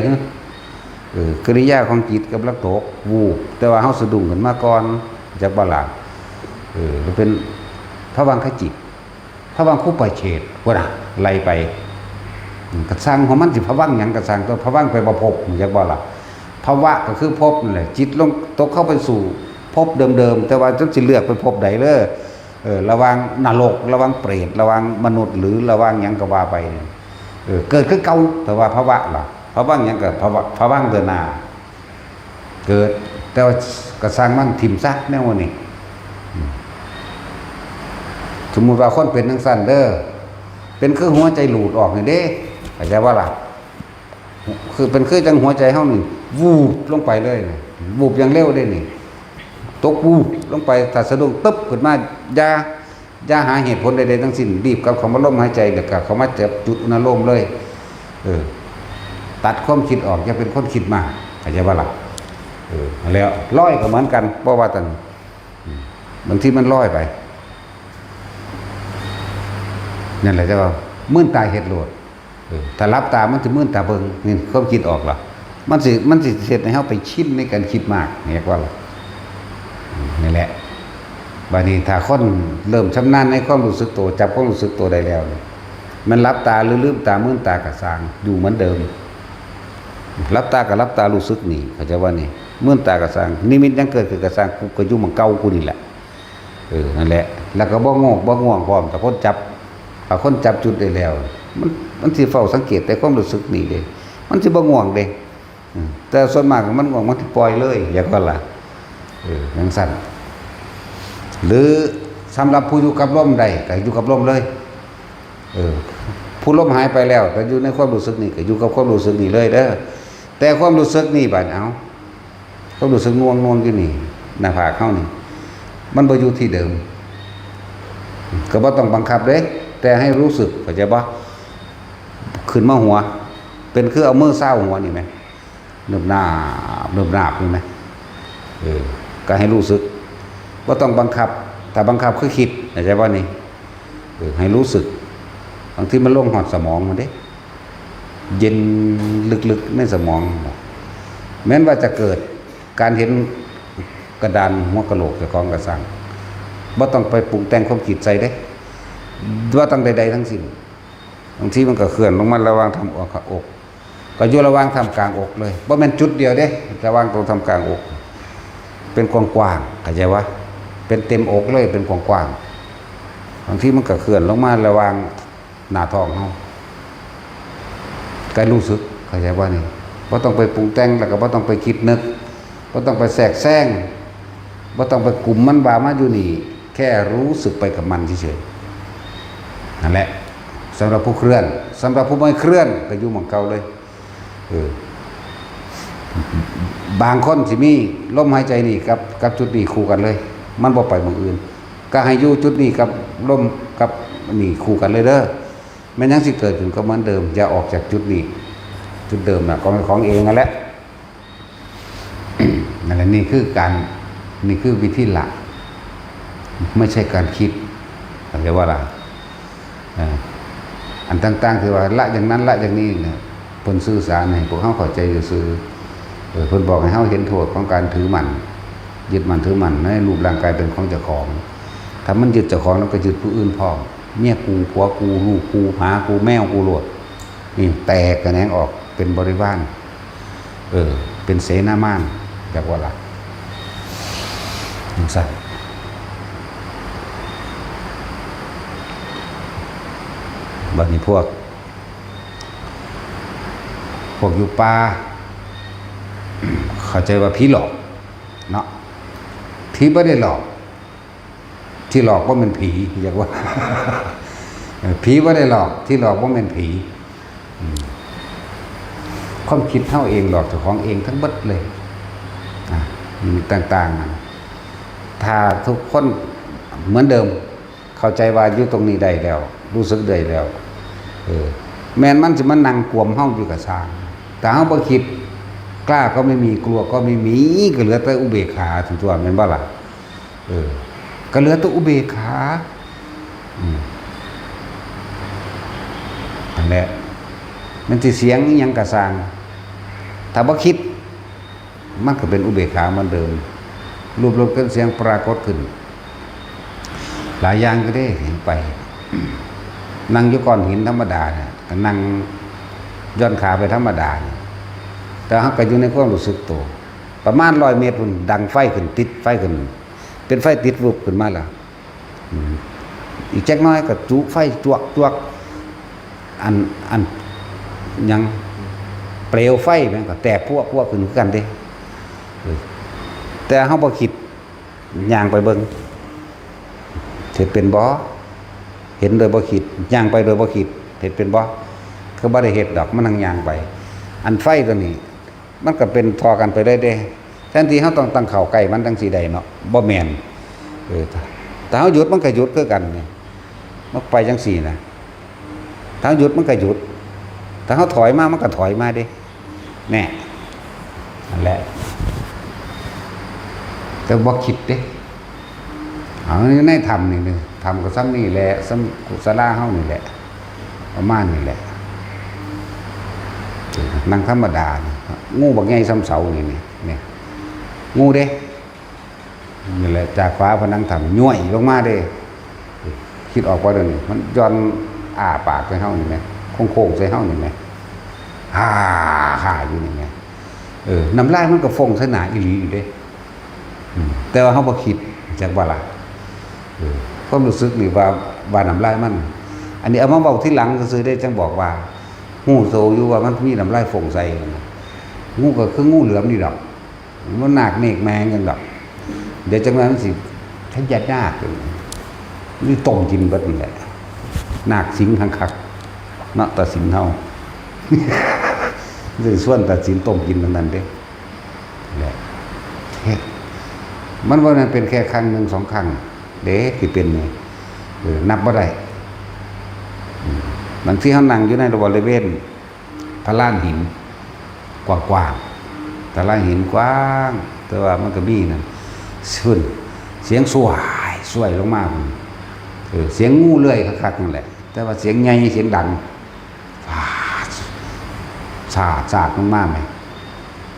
เออ กิริยาของจิตกำลังตก วูบ แต่ว่าเฮาสะดุ้งขึ้นมาก่อน จักบ่ล่ะ เออ มันเป็นผวังคจิต ผวังคุปปเชฏฐ พุ้นน่ะ ไล่ไป อืม กะซ่างของมันสิผวังค์หยังกะซ่าง แต่ผวังค์แปลว่าภพ จักบ่ล่ะ ภวะก็คือภพนั่นแหละ จิตลงตกเข้าไปสู่ภพเดิมๆ แต่ว่าจักสิเลือกไปภพใด๋เด้อ เออ ระหว่างนรก ระหว่างเปรต ระหว่างมนุษย์ หรือระหว่างหยังก็ว่าไปเนี่ย เออ เกิดคือเก่า แต่ว่าภวะล่ะ ผวังค์หยังก็ผวะ- ผวังค์เดินหน้า เกิด แต่ว่ากะซ่างมัน ถิ่มซะแนวนี้ อืม สมมุติว่าคนเป็นจั่งซั่นเด้อ เป็นคือหัวใจหลุดออกนี่เด้ เข้าใจบ่ล่ะ คือเป็นคือจั่งหัวใจเฮานี่ วูบลงไปเลยนะ วูบอย่างเร็วเด้นี่ ตกวูบลงไป ถ้าสะดุ้งตึ๊บขึ้นมา อย่า- อย่าหาเหตุผลใดๆทั้งสิ้น รีบกลับเข้ามาลมหายใจ แล้วก็เข้ามาจับจุดอุณาโลมเลย เออ ตัดความคิดออก อย่าเป็นคนคิดมาก เข้าใจบ่ล่ะ เออ แล้วลอยก็เหมือนกัน บ่ว่าแต่ อืม บางทีมันลอยไป นั่นแหละ แต่ว่ามื่นตาเฮ็ดโลด เออ ถ้าหลับตามันสิมื่นตาเบิ่ง นี่ความคิดออกล่ะ มันสิ- มันสิเฮ็ดให้เฮาไปชินในการคิดมาก เรียกว่าล่ะ อืม นี่แหละ บัดนี้ถ้าคนเริ่มชำนาญในความรู้สึกตัว จับความรู้สึกตัวได้แล้วเนี่ย มันหลับตาหรือลืมตา มื่นตากะซ่าง อยู่เหมือนเดิม หลับตากะหลับตารู้สึกนี่ เข้าใจบ่นี่ มื่นตากะซ่าง นิมิตหยังเกิดขึ้นกะซ่าง กูก็อยู่หม่องเก่ากูนี่แหละ เออ นั่นแหละ แล้วก็บ่โงกบ่ง่วงพร้อม ถ้าคนจับ ถ้าคนจับจุดได้แล้ว มัน- มันสิเฝ้าสังเกตแต่ความรู้สึกนี่เด้ มันสิบ่ง่วงเด้ อืม แต่ส่วนมากมันง่วง มันสิปล่อยเลย อยากว่าล่ะ เออ จั่งซั่น หรือสำหรับผู้อยู่กับลมได้ ก็อยู่กับลมเลย เออ ผู้ลมหายไปแล้ว แต่อยู่ในความรู้สึกนี่ ก็อยู่กับความรู้สึกนี่เลยเด้อ แต่ความรู้สึกนี่บัด เอ้า ความรู้สึกหน่วงๆอยู่นี่ หน้าผากเฮานี่ มันบ่อยู่ที่เดิม ก็บ่ต้องบังคับเด้ แต่ให้รู้สึก เข้าใจบ่ ขึ้นมาหัว เป็นคือเอามือซาวหัวนี่แหม เนิบนาบ เนิบนาบนี่แหม เออ ก็ให้รู้สึก บ่ต้องบังคับ ถ้าบังคับคือคิด เข้าใจบ่นี่ เออ ให้รู้สึก บางทีมันลงฮอดสมองพุ้นเด้ เย็นลึกๆในสมอง แม้นว่าจะเกิดการเห็นกระดานหัวกะโหลกเจ้าของกะซ่าง บ่ต้องไปปรุงแต่งความคิดใส่เด้ บ่ต้องใดๆทั้งสิ้น บางทีมันก็เคลื่อนลงมาระหว่างท่ามอก ก็อยู่ระหว่างท่ามกลางอกเลย บ่แม่นจุดเดียวเด้ ระหว่างตรงท่ามกลางอก เป็นกว้างๆ เข้าใจบ่ เป็นเต็มอกเลย เป็นกว้างๆ บางทีมันก็เคลื่อนลงมาระหว่างหน้าท้องเฮา ก็รู้สึก เข้าใจบ่นี่ บ่ต้องไปปรุงแต่ง แล้วก็บ่ต้องไปคิดนึก บ่ต้องไปแทรกแซง บ่ต้องไปกุมมันว่ามาอยู่นี่ แค่รู้สึกไปกับมันเฉยๆ นั่นแหละ สำหรับผู้เคลื่อน สำหรับผู้ไม่เคลื่อนก็อยู่หม่องเก่าเลย เออ บางคนสิมีลมหายใจนี่กับ กับจุดนี้คู่กันเลย มันบ่ไปหม่องอื่น ก็ให้อยู่จุดนี้กับลมกับนี่คู่กันเลยเด้อ แม่นหยังสิเกิดขึ้นก็เหมือนเดิม อย่าออกจากจุดนี้ จุดเดิมน่ะ ของ ของเองนั่นแหละ นั่นแหละ นี่คือการ นี่คือวิธีละ ไม่ใช่การคิด เข้าใจว่าล่ะ เอ่อ อันต่างๆ ที่ว่าละอย่างนั้นละอย่างนี้เนี่ย เพิ่นสื่อสารให้พวกเฮาเข้าใจซื่อๆ เออ เพิ่นบอกให้เฮาเห็นโทษของการถือมั่น ยึดมั่นถือมั่นในรูปร่างกายเป็นของเจ้าของ ถ้ามันยึดเจ้าของแล้วก็ยึดผู้อื่นพร้อม เมียกู ผัวกู ลูกกู หมากู แมวกูโลด นี่แตกแขนงออกเป็นบริวาร เออ เป็นเสนามาร จักว่าล่ะ จังซั่น บัดนี้พวก พวกอยู่ป่า เข้าใจว่าผีหลอกเนาะ ผีบ่ได้หลอก ที่หลอกบ่แม่นผี อยากว่า เออ ผีบ่ได้หลอก ที่หลอกบ่แม่นผี อืม ความคิดเฮาเองหลอกเจ้าของเองทั้งเบิดเลย อ่ะ มีต่างๆ นั่น ถ้าทุกคนเหมือนเดิม เข้าใจว่าอยู่ตรงนี้ได้แล้ว รู้สึกได้แล้ว เออ แม่นมันสิมานั่งกวมเฮาอยู่ก็ซ่าง แต่เฮาบ่คิด กล้าก็ไม่มี กลัวก็ไม่มี ก็เหลือแต่อุเบกขาซั่นตั๊ว แม่นบ่ล่ะ เออ ก็เหลือแต่อุเบกขา อืม นั่นแหละ มันสิเสียงอิหยังก็ซ่าง ถ้าบ่คิด มันก็เป็นอุเบกขาเหมือนเดิม รูปรสกลิ่นเสียงปรากฏขึ้น หลายอย่างก็ได้เห็นไป นั่งอยู่ก้อนหินธรรมดาเนี่ย ก็นั่งหย่อนขาไปธรรมดาเนี่ย แต่เฮาก็อยู่ในความรู้สึกตัว ประมาณร้อยเมตรพุ้น ดังไฟขึ้น ติดไฟขึ้น เป็นไฟติดลุกขึ้นมาแล้ว อืม อีกจักหน่อยก็จุไฟจวกจวก อัน อัน หยัง เปลวไฟมันก็แตกพั่วพั่วขึ้นคือกันเด้ เออ แต่เฮาบ่คิด ย่างไปเบิ่ง เฮ็ดเป็นบ่ เห็นโดยบ่คิด ย่างไปโดยบ่คิด เฮ็ดเป็นบ่ คือบ่ได้เฮ็ดดอก มันนั่งย่างไป อันไฟตัวนี้ มันก็เป็นท่อกันไปเลยเด้ แทนที่เฮาต้องตั้งเข้าใกล้มันจั่งซี้ได้เนาะ บ่แม่น เออ ถ้า ถ้าเฮาหยุดมันก็หยุดคือกันนี่ มันไปจั่งซี้นะ ถ้าเฮาหยุดมันก็หยุด ถ้าเฮาถอยมามันก็ถอยมาเด้ แน่ นั่นแหละ แต่บ่คิดเด้ เอาในถ้ำนี่ ในถ้ำก็ซ่ำนี่แหละ ซ่ำกุศลาเฮานี่แหละ ประมาณนี่แหละ นั่งธรรมดานี่ งูบักใหญ่ซ่ำเสานี่ นี่ นี่ งูเด้ นี่แหละ จากฝาผนังถ้ำย้วยลงมาเด้ คิดออกบ่เดี๋ยวนี้ มันหย่อนอ้าปากใส่เฮานี่แหม โค้งๆใส่เฮานี่แหม ฮ่าฮ่าอยู่นี่แหม เออ น้ำลายมันก็ฟองใส่หน้าอีหลีอยู่เด้ อืม แต่ว่าเฮาบ่คิด จักบ่ล่ะ เออ ความรู้สึกนี่ว่า ว่าน้ำลายมัน อันนี้เอามาเว้าทีหลังซื่อๆเด้ จั่งบอกว่า ฮู้โตอยู่ว่ามันมีน้ำลายฟองใส่ งูก็คืองูเหลือมนี่ดอก มันนาคเนกแมงกันดอก เดี๋ยวจั่งนั้นมันสิพญานาค นี่ต้มกินเบิดนั่นแหละ นาคสิงคักๆ เนาะ ตาสินเฮา สิส่วนตาสินต้มกินทั้งนั้นเด้ แหละ เฮ็ด มันบ่แม่นเป็นแค่ครั้งหนึ่งสองครั้งเด้ ที่เป็นนี่ เออ นับบ่ได้ อืม บางทีเฮานั่งอยู่ในบริเวณพระลานหิน กว้างๆ พระลานหินกว้าง แต่ว่ามันก็มีนั่น ซุ่น เสียงสวาย สวายลงมา เออ เสียงงูเลื้อยคักๆนั่นแหละ แต่ว่าเสียงใหญ่ เสียงดัง ฟาด สาด สาดลงมาแหม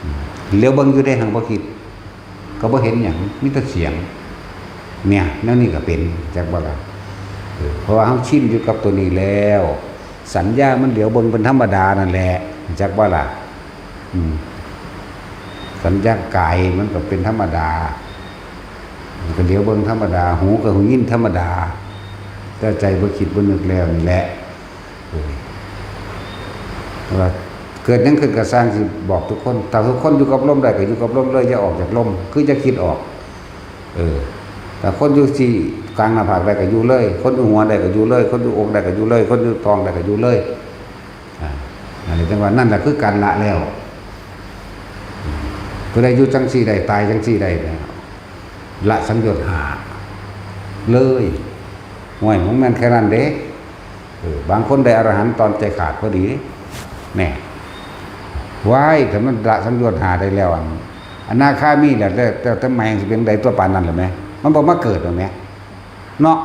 อืม เหลียวเบิ่งอยู่เด้ หังบ่คิด ก็บ่เห็นหยัง มีแต่เสียง เนี่ย แนวนี้ก็เป็น จักบ่ล่ะ เออ เพราะว่าเฮาชินอยู่กับตัวนี้แล้ว สัญญามันเหลียวเบิ่งเป็นธรรมดานั่นแหละ จักบ่ล่ะ อืม สัญญากายมันก็เป็นธรรมดา มันก็เหลียวเบิ่งธรรมดา หูก็หูยินธรรมดา แต่ใจบ่คิดบ่นึกแล้วนี่แหละ เออ ว่า เกิดหยังขึ้นก็ซ่างสิบอกทุกคน ถ้าทุกคนอยู่กับลมได้ก็อยู่กับลมเลย อย่าออกจากลม คืออย่าคิดออก เออ ถ้าคนอยู่ที่กลางหน้าผากได้ก็อยู่เลย คนอยู่หัวได้ก็อยู่เลย คนอยู่อกได้ก็อยู่เลย คนอยู่ท้องได้ก็อยู่เลย อ่า อันนี้จังว่านั่นแหละคือการละแล้ว ผู้ใดอยู่จังซี่ได้ ตายจังซี่ได้นะ ละสังโยชน์ห้าเลย ห่วย มันแม่นแค่นั้นเด้ เออ บางคนได้อรหันต์ตอนใจขาดพอดี แน่ ว้าย ถ้ามันละสังโยชน์ห้าได้แล้ว อัน อนาคามีแหละ แต่ แต่ แต่แม่งสิเป็นใดตัวปานนั้นล่ะแหม มันบ่มาเกิดหรอกแหม เนาะ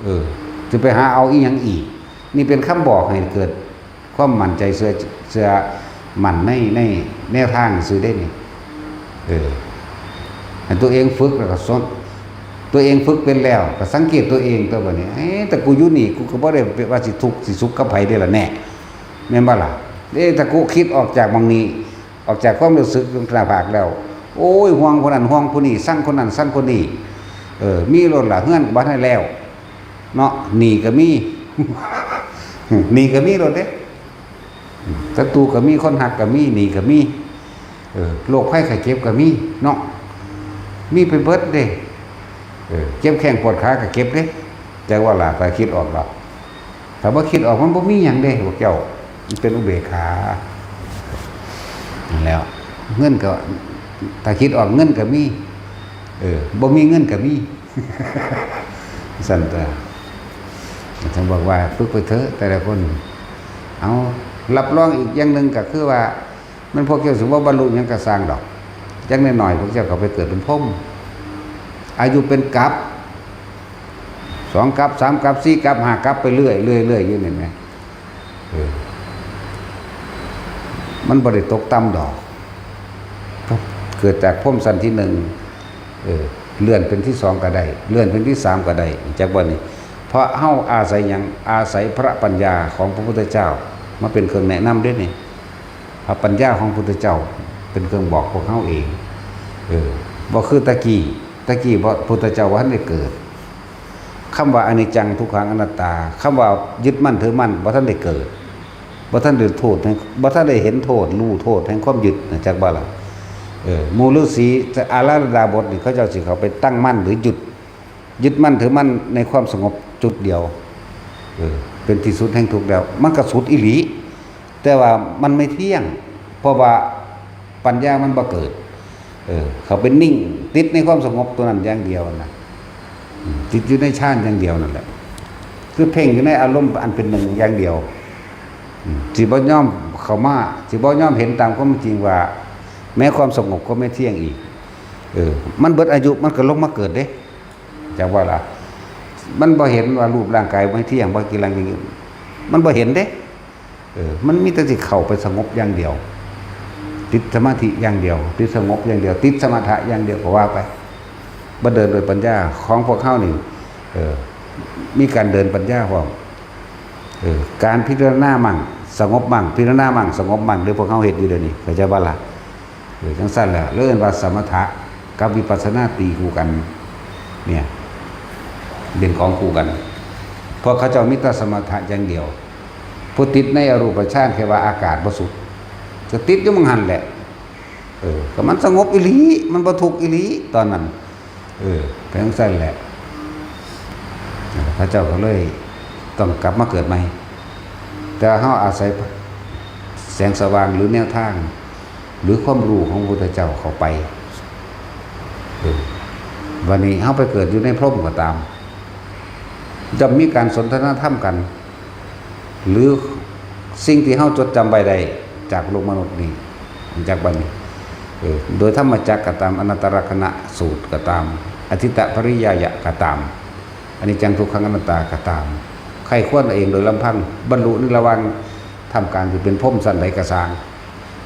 เออ จะไปหาเอาอีหยังอีก นี่เป็นคำบอกให้เกิดความมั่นใจ เชื่อ เชื่อมั่นใน ในแนวทางซื่อเด้นี่ เออ ให้ตัวเองฝึกแล้วก็สน ตัวเองฝึกเป็นแล้วก็สังเกตตัวเองตัวบัดนี้ เอ๊ะ แต่กูอยู่นี่ กูก็บ่ได้ว่าสิทุกข์สิสุขกับไผเด้ล่ะแน่ แม่นบ่ล่ะ เอ๊ะ แต่กูคิดออกจากหม่องนี้ ออกจากความรู้สึกหน้าผากแล้ว โอ้ย ห่วงคนนั้น ห่วงผู้นี้ ซังคนนั้น ซังคนนี้ เออ มีโลดล่ะ เฮือนก็บ่ทันได้แล้ว เนาะ หนี้ก็มี หนี้ก็มีโลดเด้ ศัตรูก็มี คนฮักก็มี หนี้ก็มี เออ โรคภัยไข้เจ็บก็มี เนาะ มีไปเบิดเด้ เออ เจ็บแข้งปวดขาก็เจ็บเด้ จักว่าล่ะ ถ้าคิดออกแล้ว ถ้าบ่คิดออกมันบ่มีหยังเด้ พวกเจ้า มันเป็นอุเบกขา นั่นแหล้ว เงินก็ ถ้าคิดออกเงินก็มี เออ บ่มีเงินก็มี ซั่นตัว ฉันบอกว่าฝึกไปเถอะแต่ละคน เอา รับรองอีกอย่างหนึ่งก็คือว่า มันพวกเจ้าสิบ่บรรลุหยังก็ซ่างดอก จักหน่อยๆพวกเจ้าก็ไปเกิดเป็นพรหม อายุเป็นกัป สองกัป สามกัป สี่กัป ห้ากัป ไปเรื่อยๆ เรื่อยๆ อยู่นี่แหม เออ มันบ่ได้ตกต่ำดอก เกิดจากพรหมชั้นที่หนึ่ง เออ เลื่อนเป็นที่สองก็ได้ เลื่อนเป็นที่สามก็ได้ จักบ่นี่ เพราะเฮาอาศัยหยัง อาศัยพระปัญญาของพระพุทธเจ้า มาเป็นเครื่องแนะนำเด้นี่ พระปัญญาของพุทธเจ้าเป็นเครื่องบอกพวกเฮาเอง เออ บ่คือตะกี้ ตะกี้บ่ พุทธเจ้าบ่ทันได้เกิด คำว่าอนิจจัง ทุกขัง อนัตตา คำว่ายึดมั่นถือมั่นบ่ทันได้เกิด บ่ทันได้โทษแห่ง บ่ทันได้เห็นโทษ รู้โทษแห่งความยึดนะ จักบ่ล่ะ เออ หมู่ฤๅษีอาราธนาบทนี่ เขาเจ้าสิเข้าไปตั้งมั่นหรือหยุด ยึดมั่นถือมั่นในความสงบจุดเดียว เออ เป็นที่สุดแห่งทุกข์แล้ว มันก็สุดอีหลี แต่ว่ามันไม่เที่ยง เพราะว่าปัญญามันบ่เกิด เออ เขาเป็นนิ่ง ติดในความสงบตัวนั้นอย่างเดียวนะ อืม ติดอยู่ในฌานอย่างเดียวนั่นแหละ คือเพ่งอยู่ในอารมณ์อันเป็นหนึ่งอย่างเดียว อืม สิบ่ยอมเข้ามา สิบ่ยอมเห็นตามความจริงว่า แม้ความสงบก็ไม่เที่ยงอีก เออ มันเบิดอายุ มันก็ลงมาเกิดเด้ จักว่าล่ะ มันบ่เห็นว่ารูปร่างกายไม่เที่ยง บ่กินร่างอย่างนี้ มันบ่เห็นเด้ เออ มันมีแต่สิเข้าไปสงบอย่างเดียว ติดสมาธิอย่างเดียว ติดสงบอย่างเดียว ติดสมถะอย่างเดียวก็ว่าไป บ่เดินโดยปัญญาของพวกเฮานี่ เออ มีการเดินปัญญาพร้อม เออ การพิจารณามั่ง สงบมั่ง พิจารณามั่ง สงบมั่ง เด้อพวกเฮาเฮ็ดอยู่เดี๋ยวนี้ เข้าใจบ่ล่ะ เออ จังซั่นแหละ เรียกว่าสมถะกับวิปัสสนาตีคู่กัน เนี่ย เป็นของคู่กัน เพราะเขาเจ้ามีแต่สมถะอย่างเดียว ผู้ติดในอรูปฌานแค่ว่าอากาศบ่สุด ก็ติดอยู่หม่องหั่นแหละ เออ ก็มันสงบอีหลี มันบ่ทุกข์อีหลี ตอนนั้น เออ เป็นจังซั่นแหละ เขาเจ้าก็เลยต้องกลับมาเกิดใหม่ แต่เฮาอาศัยแสงสว่างหรือแนวทาง หรือความรู้ของพระพุทธเจ้าเข้าไป เออ วันนี้เฮาไปเกิดอยู่ในพรหมก็ตาม ย่อมมีการสนทนาธรรมกัน หรือสิ่งที่เฮาจดจำไว้ได้จากโลกมนุษย์นี้ จากบัดนี้ เออ โดยธรรมจักรก็ตาม อนัตตลักษณสูตรก็ตาม อทิตตปริยายะก็ตาม อนิจจังทุกขังอนัตตาก็ตาม ใคร่ครวญเอาเองโดยลำพัง บรรลุในระหว่างท่ามกลางที่เป็นพรหมชั้นใดก็ซ่าง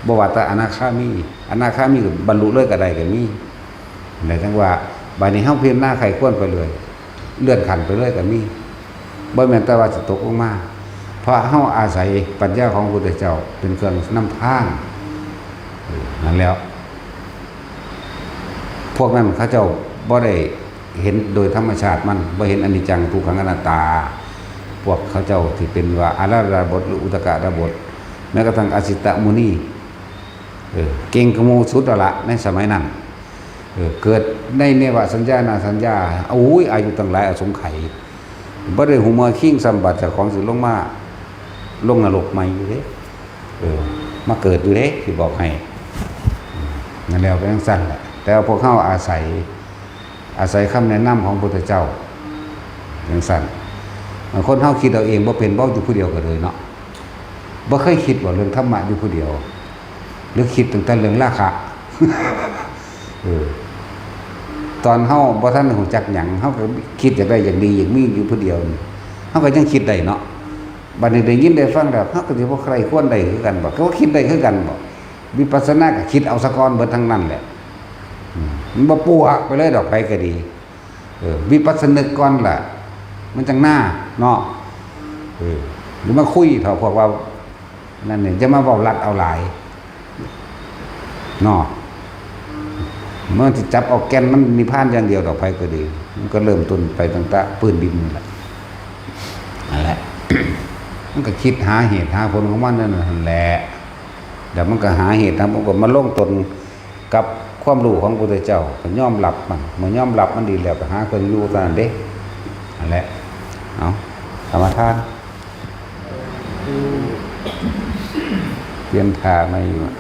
บ่ว่าแต่อนาคามี อนาคามีก็บรรลุเลยก็ได้ก็มี นั่นจังว่า บัดนี้เฮาพิจารณาใคร่ครวญไปเลย เลื่อนขั้นไปเลยก็มี บ่แม่นแต่ว่าสิตกลงมา เพราะเฮาอาศัยปัญญาของพระพุทธเจ้าเป็นเครื่องนำทาง เออ นั่นแหล้ว พวกนั้นเขาเจ้าบ่ได้เห็นโดยธรรมชาติมัน บ่เห็นอนิจจังทุกขังอนัตตา พวกเขาเจ้าที่เป็นว่าอาราธนาบทหรืออุทกดาบท แม้กระทั่งอาสิตมุนี เออ เก่งกว่าหมู่สุดแล้วละในสมัยนั้น เออ เกิดในเนวสัญญานาสัญญา โอ้ย อายุตั้งหลายอสงไขย บ่ได้หูเมือคิงซ้ำ บัดเจ้าของสิลงมา ลงนรกใหม่อยู่เด้ เออ มาเกิดอยู่เด้ สิบอกให้ อืม นั่นแล้วเป็นจั่งซั่นแหละ แต่ว่าพวกเฮาอาศัย อาศัยคำแนะนำของพุทธเจ้า จั่งซั่น คนเฮาคิดเอาเองบ่เป็น เว้าอยู่ผู้เดียวก็เลยเนาะ บ่เคยคิดว่าเรื่องธรรมะอยู่ผู้เดียว หรือคิดตั้งแต่เรื่องราคะ เออ ตอนเฮาบ่ทันรู้จักหยัง เฮาก็คิดอยากได้อยากดีอยากมีอยู่ผู้เดียวนี่ เฮาก็ยังคิดได้เนาะ บัดนี้ได้ยินได้ฟังแล้ว เฮาก็สิบ่ใคร่ควรได้คือกันบ่ ก็ว่าคิดได้คือกันบ่ วิปัสสนาก็คิดเอาซะก่อนเบิดทั้งนั้นแหละ อืม มันบ่ปัวไปเลยดอก ไผก็ดี เออ วิปัสสนึกก่อนล่ะ มันจั่งหน้าเนาะ เออ หรือมาคุยเถาะพวกว่า นั่นนี่ จะมาเว้าลัดเอาหลาย เนาะ มันสิจับเอาแก่นมันนิพพานอย่างเดียวดอก ไผก็ดี มันก็เริ่มต้นไปตั้งแต่พื้นดินนี่แหละ นั่นแหละ มันก็คิดหาเหตุหาผลของมันนั่นแหละ แล้วมันก็หาเหตุหาผล ก็มาลงตนกับความรู้ของพระพุทธเจ้า ก็ยอมรับมัน เมื่อยอมรับมันดีแล้ว ก็หาเครื่องอยู่เท่านั้นเด้ นั่นแหละ เอา ธรรมทาน เตรียมท่ามาอยู่อะ